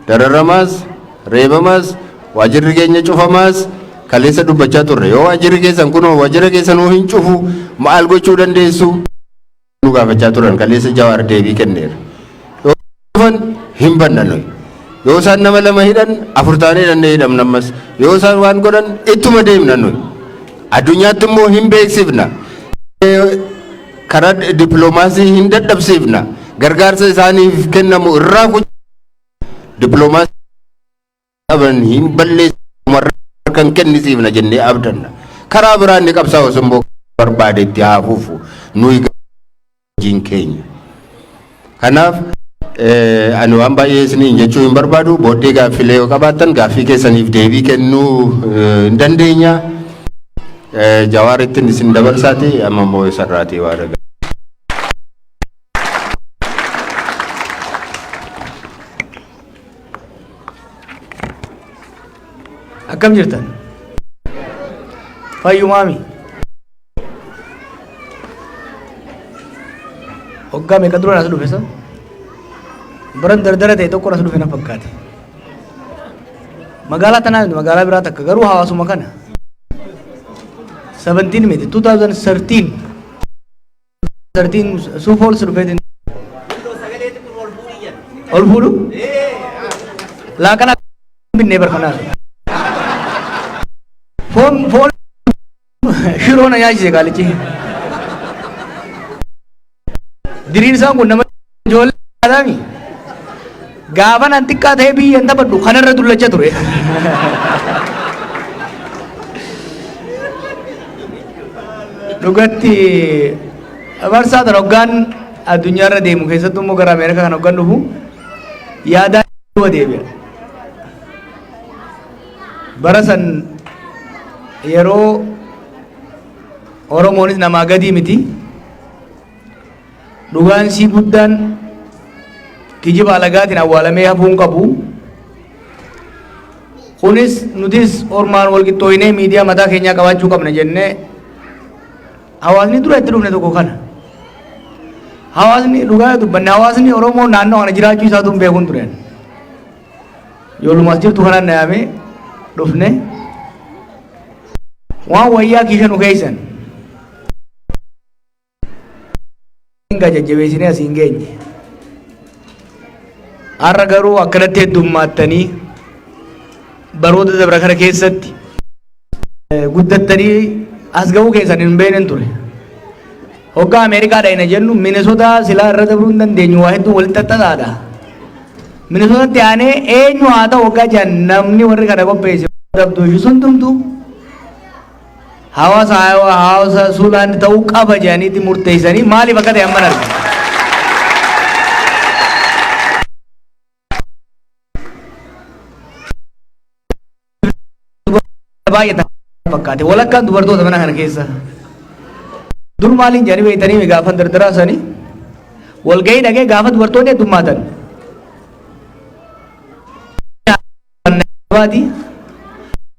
dararamaas, reebamaas, waajirri keenya cufamaas kaleessa dubbachaa turre. Yoo waajirri keessan kunoo waajjira keessanuu hin cufu, maal gochuu dandeessu? Nu gaafachaa turan. Kaleessa Jawaar deebii kenneera. Yoo cufan hin banna nuyi. Yoo isaan nama lama hidhan, afur taanee hidhannee hidhamna ammas. Yoo isaan waan godhan ittuma deemna nuyi. Addunyaatti immoo hin beeksifna. Karaa dippiloomaasii hin dadhabsiifna. Gargaarsa isaaniif kennamu irraa dippiloomaasii qaban hin balleessu kan kennisiifna jennee abdanna. Karaa biraan ni qabsaa'u immoo barbaade itti haa fufu, nuyi hojiin keenya. Kanaaf ani waan baay'ee isiniin jechuu hin barbaadu. Booddee gaaffilee yoo qabaattan gaaffii keessaniif deebii kennuu hin dandeenya. Jawaarittiin isin dabarsaati, amma immoo isarraatii waa dhagaa. Akkam jirtan? Fayyumaami. Waggaa meeqa dura as dhufe san? Baran dardara ta'e tokko as dhufe na fakkaate. Magaalaa tanaa miti, magaalaa biraa takka, garuu hawaasuma kana. 17 miti, 2013 13 Sioux Falls dhufeetiin ol fuudhu laaqana binnee barfanaa foon foon shiroo na nyaachise qaalichi. Diriirsaan kun nama ijoollee adaami. Gaafa nan xiqqaa ta'ee biyya hin taphadhu kanarra dullacha ture. Dhugatti marsaa tan hoggaan addunyaarra deemu, keessattuu immoo gara Ameerikaa kan hoggaan dhufu, yaadaan duuba deebi'a. Bara san yeroo Oromoonis namaa gadii miti. Dhugaan sii guddaan kijiba alagaatiin awwaalamee hafuu hin qabu. Kunis nutis ormaan wal qixxooyinee miidiyaa mataa keenyaa qabaachuu qabna jennee hawaasni dura itti dhufne tokko kana. Hawaasni, dhugaa dubbanne, hawaasni Oromoo naannoo kana jiraachuu isaatu hin beekuun tureen. Ijoolluma as jirtu kanaan na yaamee dhufne waan wayyaa kiisha nu keeysan. Hinga jajjabeessinee asii hin geenye. Har'a garuu akkanatti heddummaattanii, baroota dabra kana keessatti guddattanii as ga'uu keessan hin beeknen ture. Hoggaa Ameerikaa dhayna jennu Minnesota silaa irra dabruu hin dandeenyu, waa hedduu walitti xaxaadha. Minnesotatti aanee eenyu haa ta'u hoggaa jedhan, namni warri kana qopheesse dabduu ishee sun tumtu hawaasa hawaasa Siouxland ta'uu qaba jedhaniitti murteessanii, maaliif akka ta'e amman arga. Baay'ata fakkaate walakkaan dubartoota mana kana keessa. Dur maaliin jedhanii beektanii gaafa dardaraa sanii walgahii dhaqee gaafa dubartoonni heddummaatan. Baati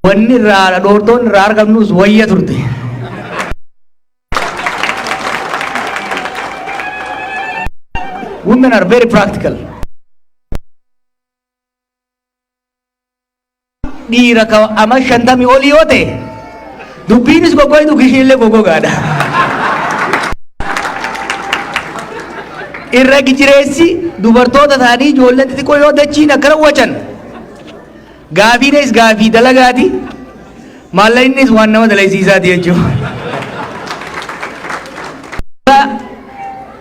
wanni irraa dhoortoon irraa argamnus wayya turte. Women are very practical. Dhiira ka ama 50 olii yoo ta'e dubbiinis goggoytu kishiillee goggogaadha. Irra gijireessi dubartoota ta'anii ijoolleen xixiqqoo yoo dachiin akkana wacan gaafiinis gaafii dalagaati, maallaqnis waan nama dalaysiisaati jechuudha.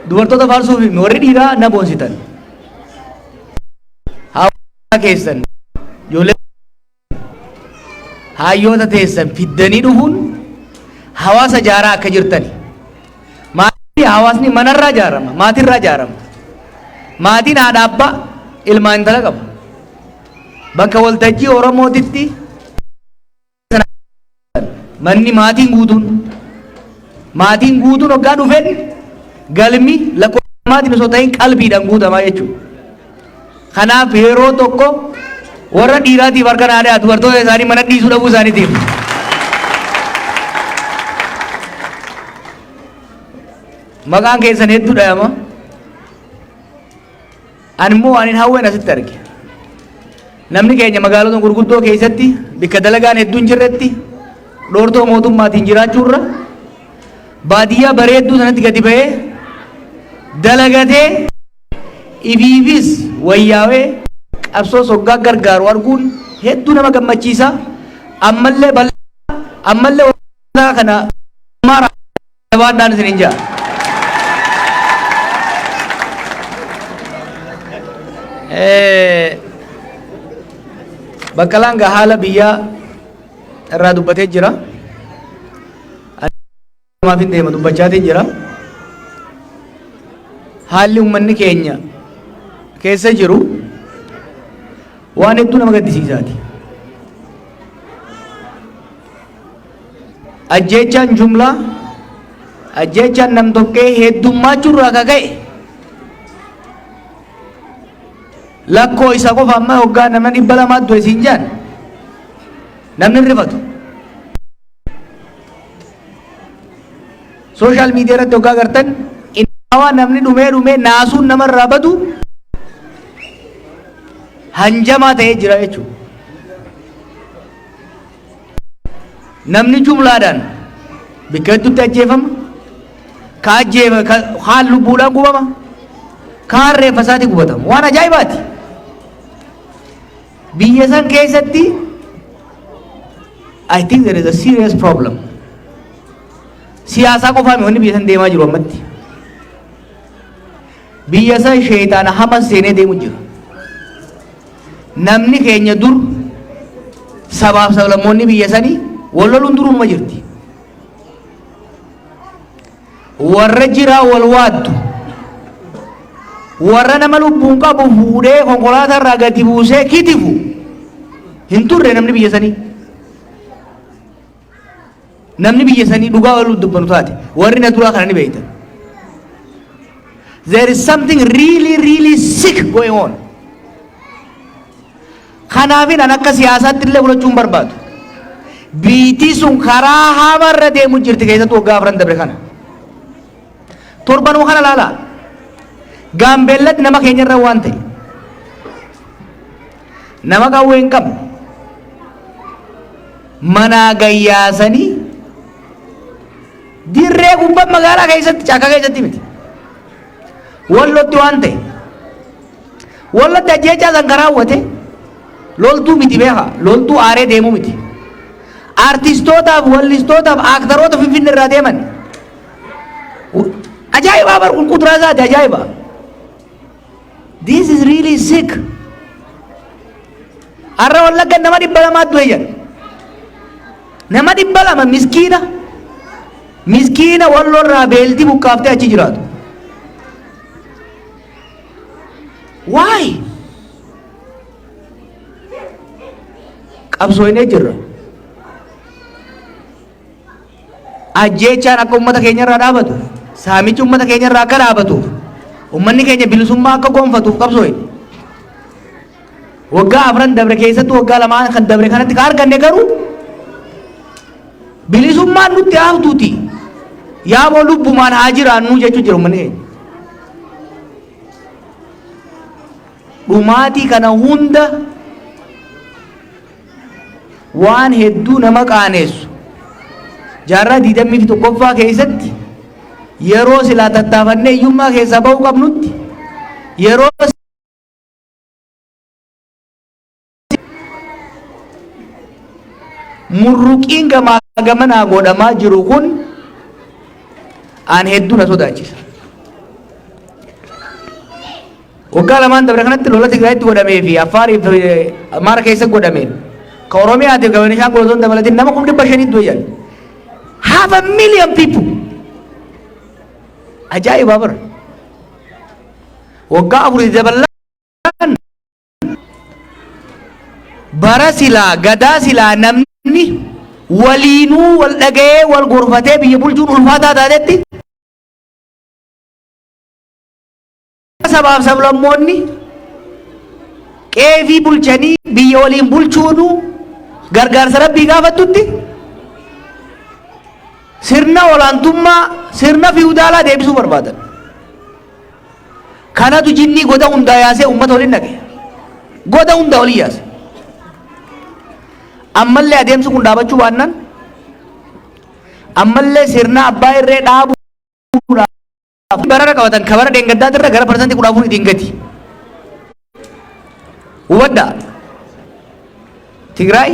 Dubartoota faarsuuf warri dhiiraa na boonsitan. Hawaasa keessan, ijoollee hayyoota teessan fiddanii dhufuun hawaasa jaaraa akka jirtani. Maatii, hawaasni manarraa ijaarama, maatirraa ijaarama. Maatiin haadha, abbaa, ilmaa, intala qaba. Bakka waltajjii Oromootitti manni maatiin guutuun hoggaa dhufeen galmi lakkoofsa maatiin osoo ta'in qalbiidhaan guutamaa jechuudha. Kanaaf yeroo tokko warra dhiiraatiif harka naa, dubartoota isaanii mana dhiisuu dhabuu isaaniitiif. Maqaan keessan hedduu dhayama. Ani immoo waan hin hawween asitti arge. Namni keenya magaalota gurguddoo keessatti bakka dalagaan hedduun jirretti dhoortoo mootummaatiin jiraachuurra baadiyyaa bareedduu sanatti gadi ba'ee dalagatee ifiifis wayyaawee qabsoo soggaa gargaaru arguun hedduu nama gammachiisa. Ammallee bal'aa, ammallee kana jabaadhaan isin hin jaa. Baqqalaan gaa haala biyyaa irraa dubbatee jira. Maaf hin deema dubbachaatiin jira. Haalli uummanni keenya keessa jiru waan hedduu nama gaddisiisaati. Ajjeechaan jumlaa, ajjeechaan nam-tokkee heddummaachuu irraa ka ka'e lakkoo isa qofa amma hoggaa nama 200 du'e siin jaan namni hin rifatu. Social media irratti hoggaa gartan innawaa namni dhumee dhumee naasuun namarraa badu hanjamaa ta'ee jira jechuudha. Namni jumlaadhaan bakka hedduutti ajjeefama. Ka ajjeefa kaan lubbuudhaan gubama. Kaan reeffa isaati gubatama. Waan ajaa'ibaati. Biyya san keessatti I think there is a serious problem. Siyaasaa qofaa wanni biyya san deemaa jiru ammatti. Biyya san sheeyitaana hama seenee deemu jira. Namni keenya dur sabaaf sablammoonni biyya sanii wal loluun duruma jirti. Warra jiraa wal waaddu. Warra nama lubbuun qabu fuudhee konkolaataa irraa gadi buusee kitifu hin turre namni biyya sanii. Namni biyya sanii dhugaa wal dubbanu taate warri na duraa kana ni beektan. There is something really, really sick going on. Kanaafin an akka siyaasaatti illee fudhachuu hin barbaadu. Biitii sun karaa hamarra deemu jirti, keessattuu waggaa 4 dabre kana. Torbanuma kana laala. Gaambeellatti nama keenyarra waan ta'e. Nama qawwee hin qabne. Manaa gayyaasanii dirree gubbaa magaalaa keessatti, caakkaa keessatti miti. Wallotti waan ta'e. Wallotti ajjeechaa san kan raawwate loltuu miti, beeka, loltuu aaree deemuu miti. Artistootaaf, wallistootaaf, aaktaroota Finfinnee irraa deeman. Ajaa'iba bar, kun kuduraa isaati, ajaa'iba. This is really sick. Har'a Wallagga nama 200 du'e jedha. Nama 200, miskiina. Miskiina Wallorraa beelti buqqaaftee achi jiraatu. Why? Qabsooynee jirra. Ajjeechaan akka uummata keenya irraa dhaabatuuf, saamichi uummata keenya irraa akka dhaabatuuf, uummanni keenya bilisummaa akka gonfatuuf qabsooyne. Waggaa 4 dabre keessatti, waggaa 2n kan dabre kanatti ka arganne garuu bilisummaan nutti haftuuti. Yaaboo lubbumaan haa jiraannu jechuu jira uummanni keenya. Dhumaatii kana hunda Waan hedduu nama qaaneessu jaarraa 21ffaa keessatti, yeroo silaa tattaafannee hiyyummaa keessaa ba'uu qabnutti, yeroo murruqiin gamaa gamanaa godhamaa jiru kun aan hedduu na sodaachisa. Waggaa lamaan dabre kanatti lola Tigraayitti godhamee fi Affaarii fi Amaara keessa godhameen ka Oromiyaatiif ka Beenishaangul osoo hin dabalatin nama 500,000 du'e jedhan. Half a million people. Ajaa'iba bara. Waggaa afurii daballaan bara silaa gadaa silaa namni waliinuu wal dhaga'ee wal gorfatee biyya bulchuun ulfaataa taatetti, sabaaf sablammoonni qeefii bulchanii biyya waliin bulchuunu gargaarsa rabbii gaafattutti, sirna olaantummaa, sirna fiwudaalaa deebisuu barbaadan. Kanatu jinnii goda hundaa yaasee uummata waliin dhaqe. Goda hundaa waliin yaase. Ammallee adeemsi kun dhaabachuu baannaan, ammallee sirna abbaa irree dhaabuudhaaf barara qabatan ka bara dheengaddaatirra gara 14% ittiin gati. Hubadhaa. Tigraay,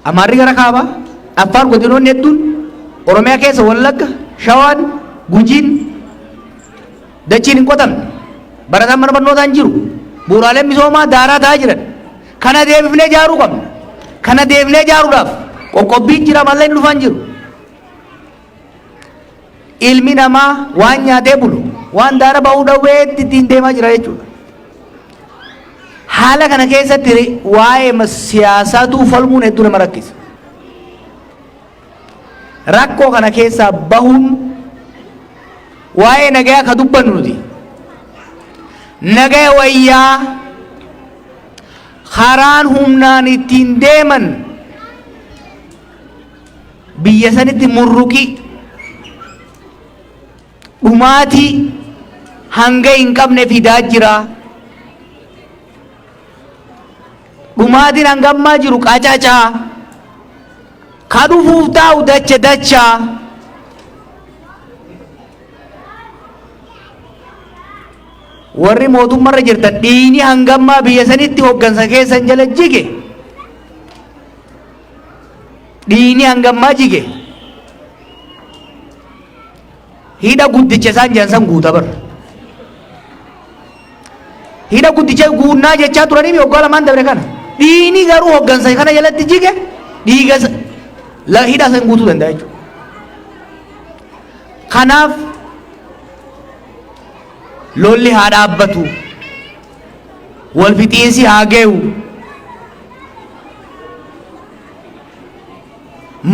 Amaarri gara kaabaa, Affaar godinoonni hedduun, Oromiyaa keessa Wallagga, Shawaan, Gujiin dachiin hin qotamne. Barataan mana barnootaa hin jiru. Bu'uuraaleen misoomaa daaraa ta'aa jiran. Kana deebifnee ijaaruu qabna. Kana deebifnee ijaaruudhaaf qoqqobbiin jira malee hin dhufaan jiru. Ilmi namaa waan nyaatee bulu, waan daara ba'uu dhawweetti ittiin deemaa jira jechuudha. Haala kana keessatti waa'ee siyaasaatu falmuun hedduu nama rakkisa. Rakkoo kana keessaa bahuun waa'ee nagayaa ka dubbannu nuti. Nagaya wayyaa karaan humnaan ittiin deeman biyya sanitti murruqii dhumaatii hanga hin qabne fidaa jira. Dhumaatiin hanga ammaa jiru qacacaa. Ka dhufuuf taa'u dacha dachaa. Warri mootummarra jirtan, dhiigni hanga ammaa biyya sanitti hoggansa keessan jala jige. Dhiigni hanga ammaa jige. Hidha guddicha isaan jedhan san guuta bar. Hidha guddicha guunnaa jechaa turanii waggaa lamaan dabre kana. Dhiigni garuu hoggansa kana jalatti jige dhiiga hidha san guutuu danda'a jechuudha. Kanaaf lolli haa dhaabbatu. Wal fixiinsi haa ge'u.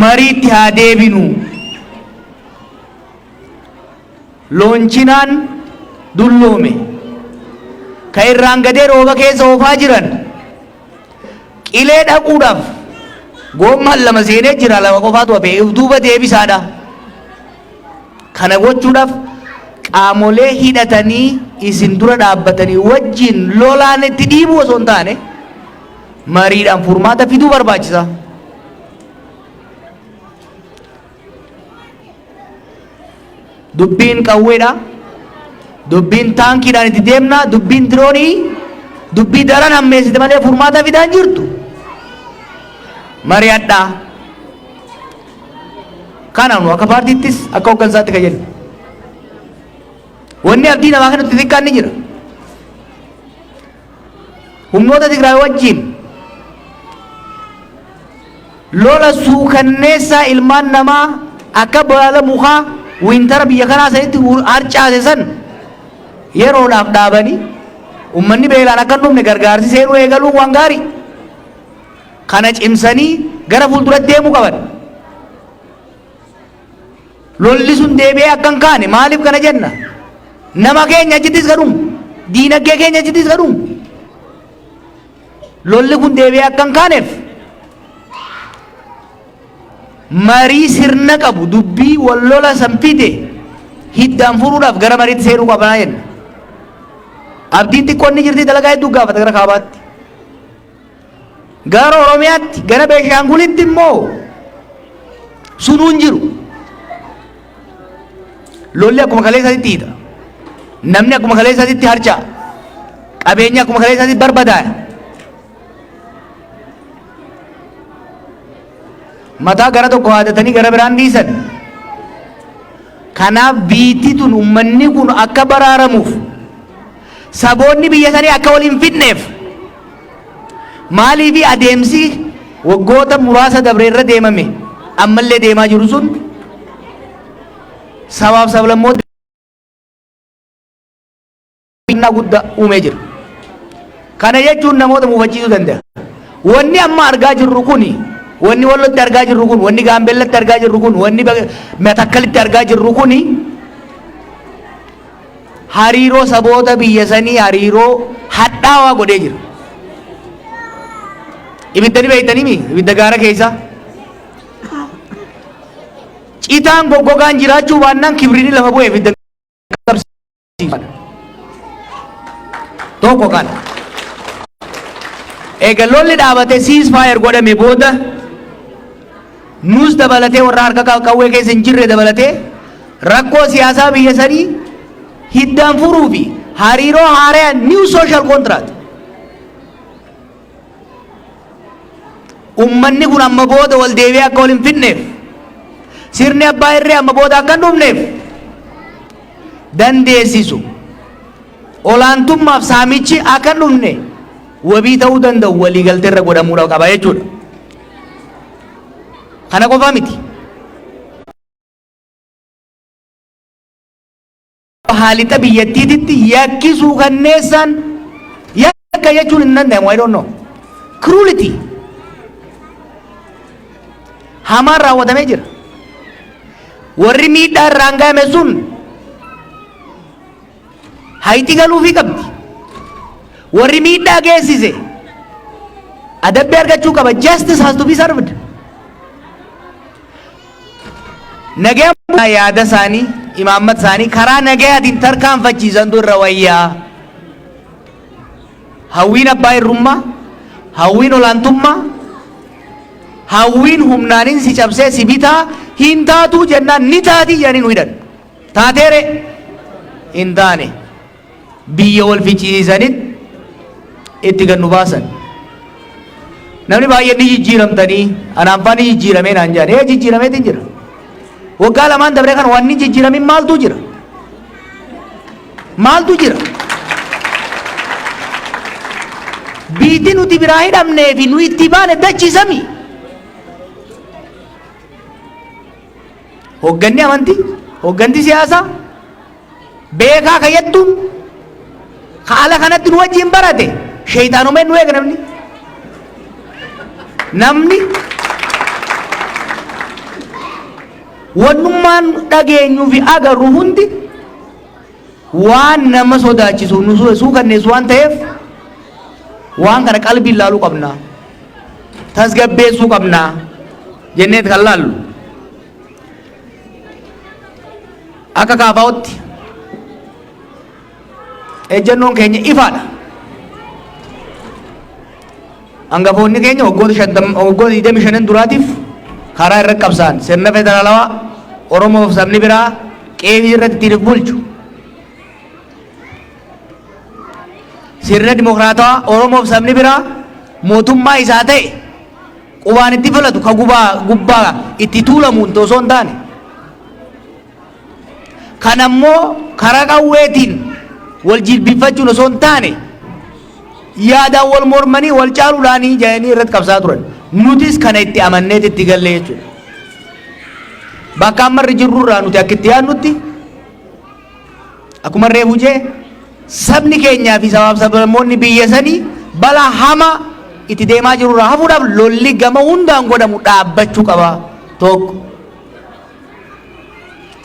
Mariitti haa deebinu. Loonchinaan dulloome. Ka irraan gadee rooba keessa oofaa jiran qilee dhaquudhaaf goommaan lama seenee jira, lama qofaatu hafe, if duuba deebisaadha. Kana gochuudhaaf qaamolee hidhatanii isin dura dhaabbatanii wajjin lolaan itti dhiibuu osoo hin taane mariidhaan furmaata fiduu barbaachisa. Dubbiin qawweedha. Dubbiin taankiidhaan itti deemna. Dubbiin diroonii dubbii daran hammeessite malee furmaata fidaa hin jirtu. Mari'adhaa. Kana nu akka paartiittis akka hooggansaatti kan jennu. Wanni abdii namaa kennutti xiqqaan ni jira. Humnoota Tigraay wajjin lola suukanneessaa ilmaan namaa akka baala mukaa wintara biyya kanaa sanitti harcaase san yeroodhaaf dhaabanii ummanni beelaan akka hin dhumne gargaarsi seenuu eegaluun waan gaarii. Kana cimsanii gara fuulduratti deemuu qaban. Lolli sun deebi'ee akka hin kaane maaliif kana jenna? Nama keenya achittis ka dhumu, diinagdee keenya achittis ka dhumu. Lolli kun deebi'ee akka hin kaaneef marii sirna qabu, dubbii wal lola san fide hiddaan furuudhaaf gara mariitti seenuu qabnaa jenna. Abdiin xiqqoon ni jirti, dalagaa hedduu gaafata gara kaabaatti. Gara Oromiyaatti, gara Beenshaangulitti immoo sunuu hin jiru. Lolli akkuma kaleessaatti hiita. Namni akkuma kaleessaatti harca'a. Qabeenya akkuma kaleessaatti barbadaaya. Mataa gara tokko haadatanii gara biraan dhiisan. Kanaaf biitti tun ummanni kun akka baraaramuuf, saboonni biyya sanii akka wal hin fidneef, maaliifi adeemsi waggoota muraasa dabre irra deemame ammallee deemaa jiru sun sabaaf sablammoota fitnaa guddaa uumee jira. Kana jechuun namoota muufachiisuu danda'a. Wanni amma argaa jirru kuni, wanni Wallotti argaa jirru kun, wanni Gaambeellatti argaa jirru kun, wanni Matakkalitti argaa jirru kuni hariiroo saboota biyya sanii hariiroo hadhaawaa godhee jira. Ibidda ni beektanii mi? Ibidda gaara keessaa. Citaan goggogaan jiraachuu baannaan kibriini lafa bu'ee ibidda qabsiisa. Tokko kana. Eega lolli dhaabate, ceasefire godhame booda, nus dabalatee, warra harka qawwee keessa hin jirre dabalatee, rakkoo siyaasaa biyya sanii hiddaan furuu fi hariiroo haaraa, new social contract, ummanni kun amma booda wal deebi'ee akka wal hin fidneef, sirni abbaa irree amma booda akka hin dhufneef dandeessisu, olaantummaaf saamichi akka hin dhufne wabii ta'uu danda'u waliigaltee irra godhamuudha qaba jechuudha. Kana qofaa miti. Haalixa biyyattiititti yakki suukanneessaan, yakka jechuun hin danda'amu, I don't know. Cruelty. Hamaan raawwatamee jira. Warri miidhaa irraan gahame sun hayti galuufii qabdi. Warri miidhaa geessise adabbii argachuu qaba. Justice has to be served. Nagaya yaada isaanii, imaammata isaanii karaa nagayaatiin tarkaanfachiisantu irra wayyaa. Hawwiin abbaa irrummaa, hawwiin olaantummaa, hawwiin humnaanin si cabsee si bitaa hin taatuu jennaan ni taatii jedhanii nu hidhan. Taateere hin taane, biyya wal ficcisiisanitti itti gad nu baasan. Namni baay'een ni jijjiiramtanii, anaan faa ni jijjiiramee naan jedhan. Ee, jijjiirameetiin jira. Waggaa lamaan dabre kan wanni jijjiiramin maaltu jira? Maaltu jira? Biitti nuti biraa hidhamnee fi nu itti baane dachiisami. Hoogganni amantii, hoogganti siyaasaa, beekaa kayyattuun haala kanatti nu wajjin barate sheeyxaanomeen nu eega namni. Namni wannummaan dhageenyuu fi agarru hundi waan nama sodaachisu, nu suukanneessu waan ta'eef, waan kana qalbiin laaluu qabna. Tasgabbeessuu qabna jenneet kan laallu. Akka kaafaa'utti ejjennoon keenya ifaadha. Hangafoonni keenya waggoota 50, waggoota 25 duraatiif karaa irratti qabsa'an sirna federaalawaa Oromoof sabni biraa qe'ee irratti ittiin of bulchu, sirna dimokiraatawaa Oromoof sabni biraa mootummaa isaa ta'e qubaan itti filatu, ka gubaa gubbaa itti tuulamuun osoo hin taane, kan ammoo karaa qawweetiin wal jilbifachuun osoo hin taane, yaadaan wal mormanii wal caaluudhaanii jedhanii irratti qabsaa turan. Nutis kana itti amanneet itti galle jechuudha. Bakka amma irra jirrurraa nuti akka itti yaadnutti, akkuma reefu jee, sabni keenyaa fi sabaaf sablammoonni biyya sanii balaa hamaa itti deemaa jirurraa hafuudhaaf lolli gama hundaan godhamu dhaabbachuu qaba tokko.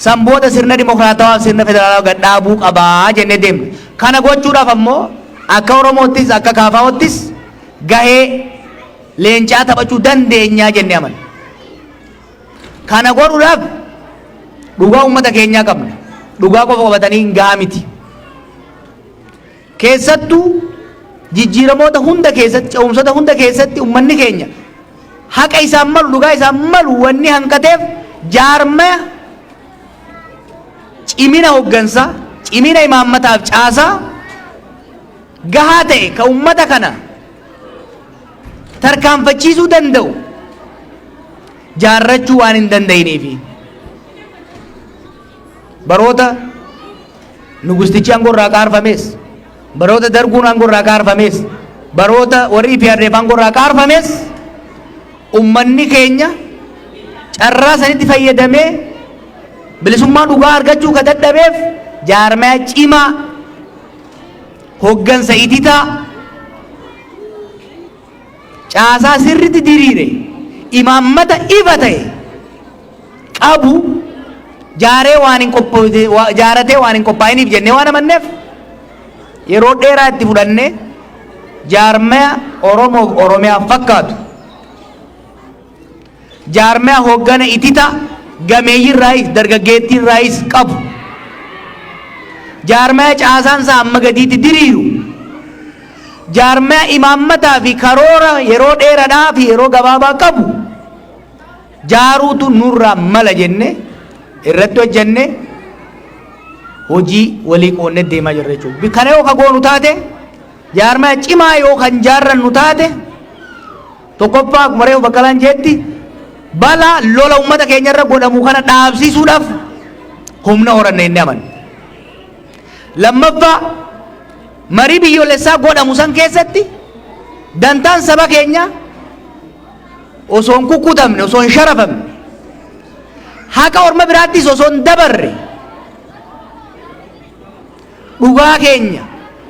San booda sirna dimokiraatawaa fi sirna federaalawaa gad dhaabuu qabaa jennee deemna. Kana gochuudhaaf ammoo akka Oromoottis akka KFOttis gahee leencaa taphachuu dandeenyaa jennee amanna. Kana godhuudhaaf dhugaa uummata keenyaa qabna. Dhugaa qofa qabatanii hin gahaa miti. Keessattuu Jijjiiramoota hunda keessatti, ce'umsoota hunda keessatti ummanni keenya haqa isaan malu, dhugaa isaan malu wanni hanqateef jaarmaya cimina hoggansaa, cimina imaammataaf caasaa gahaa ta'e ka ummata kana tarkaanfachiisuu danda'u jaarrachuu waan hin danda'iniifi. Baroota nugustichi aangoo irraa qaarfames, baroota Darguun aangoo irraa kaarfames, baroota warri EPRDF aangoo irraa kaarfames, ummanni keenya carraa sanitti fayyadamee bilisummaa dhugaa argachuu ka dadhabeef jaarmaya cimaa, hoggansa ititaa, caasaa sirritti diriire, imaammata ifa ta'e qabu jaaree waan hin qophoofne, jaaratee waan hin qophaa'iniif jennee waan amanneef, yeroo dheeraa itti fudhannee jaarmaya Oromoof Oromiyaaf fakkaatu, jaarmaya hoggana itita gameeyyirraayis dargaggeettiirraayis qabu, jaarmaya caasaan isaa amma gadiitti diriiru, jaarmaya imaammataa fi karoora yeroo dheeradhaa fi yeroo gabaabaa qabu jaaruutu nurraa mala jenne irratti hojjenne, hojii walii qoonnee deemaa jirra jechuudha. Kana yoo ka goonu taate, jaarmaya cimaa yoo kan jaarrannu taate, tokkoffaa akkuma reefu Baqqalaan jeetti, balaa lola uummata keenya irra godhamu kana dhaabsisuudhaaf humna horanne inni amanna. Lammaffaa, marii biyyoolessaa godhamu san keessatti dantaan saba keenyaa osoo hin kukkutamne, osoo hin sharafamne, haqa orma biraattis osoo hin dabarre, dhugaa keenya,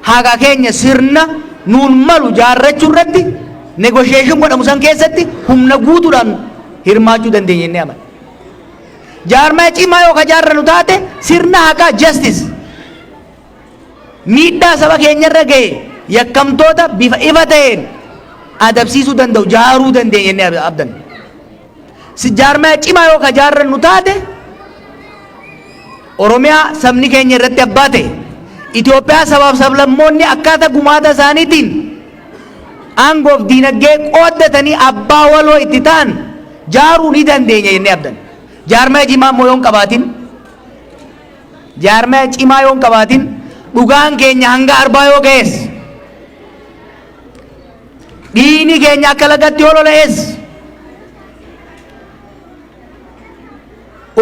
haqa keenya sirna nuun malu jaarrachuu irratti negotiation godhamu san keessatti humna guutuudhaan hirmaachuu dandeenya jennee amanna. Jaarmaya cimaa yoo ka jaarrannu taate, sirna haqaa, justice, miidhaa saba keenyarra gahe yakkamtoota bifa ifa ta'een adabsiisuu danda'u jaaruu dandeenya jennee abdanna. Si jaarmaya cimaa yoo ka jaarrannu taate, Oromiyaa sabni keenya irratti abbaa ta'e, Itoophiyaa sabaaf sablammoonni akkaataa gumaata isaaniitiin aangoof diinagdee qooddatanii abbaa waloo itti ta'an jaaruu ni dandeenya jennee abdanna. Jaarmaya cimaa immoo yoo hin qabaatin, jaarmaya cimaa yoo hin qabaatin, dhugaan keenya hanga arbaa yoo ga'es, dhiigni keenya akka lagatti yoo lola'es,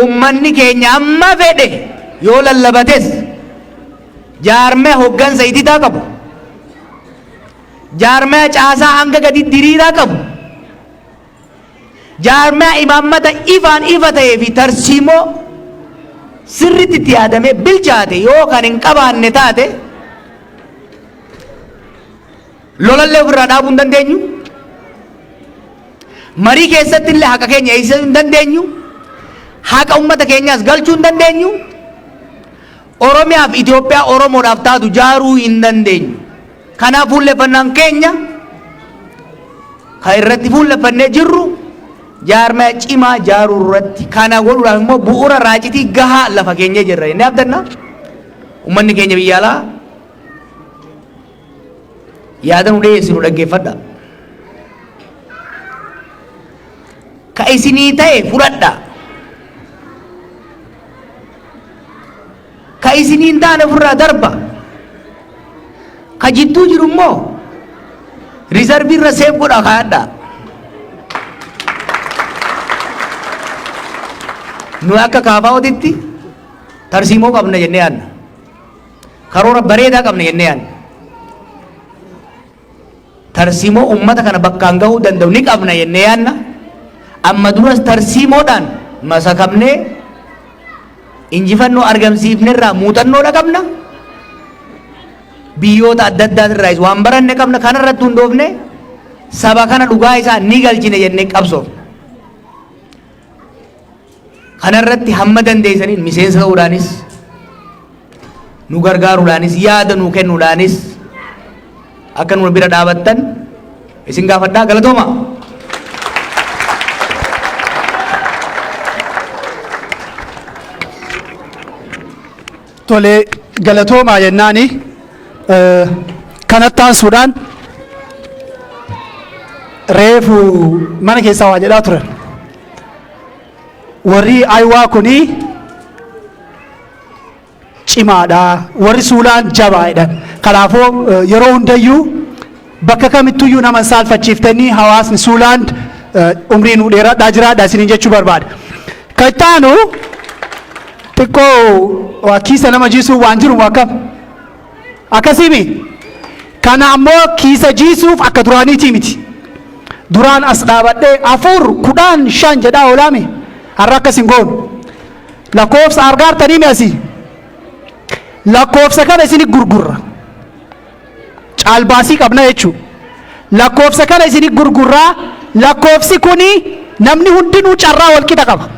ummanni keenya amma fedhe yoo lallabates, jaarmaya hoggansa ititaa qabu, jaarmaya caasaa hanga gadi diriiraa qabu, jaarmaya imaammata ifaan ifa ta'ee fi tarsiimoo sirriitti itti yaadamee bilchaate yoo kan hin qabaanne taate, lolallee ofirraa dhaabuu hin dandeenyu. Marii keessatti illee haqa keenya eegsisuu hin dandeenyu. Haqa uummata keenyaas galchuu hin dandeenyu. Oromiyaaf Itoophiyaa Oromoodhaaf taatu jaaruu hin dandeenyu. Kanaaf fuulleffannaan keenya kan irratti fuulleffannee jirru jaarmaya cimaa jaaruu irratti. Kana godhuudhaaf immoo bu'uura raacitii gahaa lafa keenyee jirra jennee abdanna. Uummanni keenya biyya alaa yaada nu dhiyeessinu dhaggeeffadha. Ka isinii ta'e fudhadha. Ka isinii hin taane ofirraa darba. Ka jidduu jiru immoo reserve irra save godha kaa'adha. Nu akka KFOtitti tarsiimoo qabna jennee yaadna. Karoora bareedaa qabna jennee yaadna. Tarsiimoo uummata kana bakkaan gahuu danda'u ni qabna jennee yaadna. Amma duras tarsiimoodhaan masakamnee injifannoo argamsiifnerraa muuxannoodha qabna. Biyyoota adda addaa irraayis waan baranne qabna. Kanarratti hundoofne saba kana dhugaa isaa ni galchine jennee qabsoofna. Kanarratti hamma dandeessaniin miseensa ta'uudhaanis, nu gargaaruudhaanis, yaada nuu kennuudhaanis akka nu bira dhaabattan isin gaafadhaa. Galatooma. Tolee, galatoomaa jennaani. Kanatti aansuudhaan Reefu mana keessaa waa jedhaa turan. Warri Ayiwaa kuni cimaadha. Warri Suulaan jabaa jedhan. Kanaafuu yeroo hundayyuu bakka kamittuyyuu nama hin saalfachiiftanii, hawaasni Suulaan umrii nuu dheeradhaa, jiraadha isiniin jechuu barbaada. Kan itti aanu xiqqoo waa kiisa nama jiisuu waan jiru akkam akkasiimi. Kana ammoo kiisa jiisuuf akka duraaniitii miti. Duraan as dhaabadhee 4, 10, 5 jedhaa oolaame, har'a akkas hin goonu. Lakkoofsa argaartanii mi asii? Lakkoofsa kana isini gurgurra. Caalbaasii qabna jechuudha. Lakkoofsa kana isini gurgurraa. Lakkoofsi kuni namni hundinuu carraa wal qixa qaba.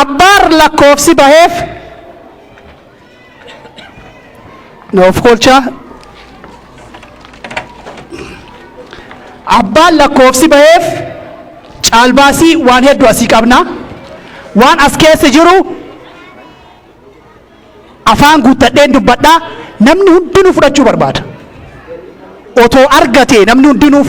Abbaar lakkoofsi baheef na of kolchaa. Abbaan lakkoofsi baheef caalbaasii waan hedduu asii qabna. Waan as keessa jiru afaan guuttadheen dubbadha. Namni hundinuu fudhachuu barbaada. Otoo argate namni hundinuu.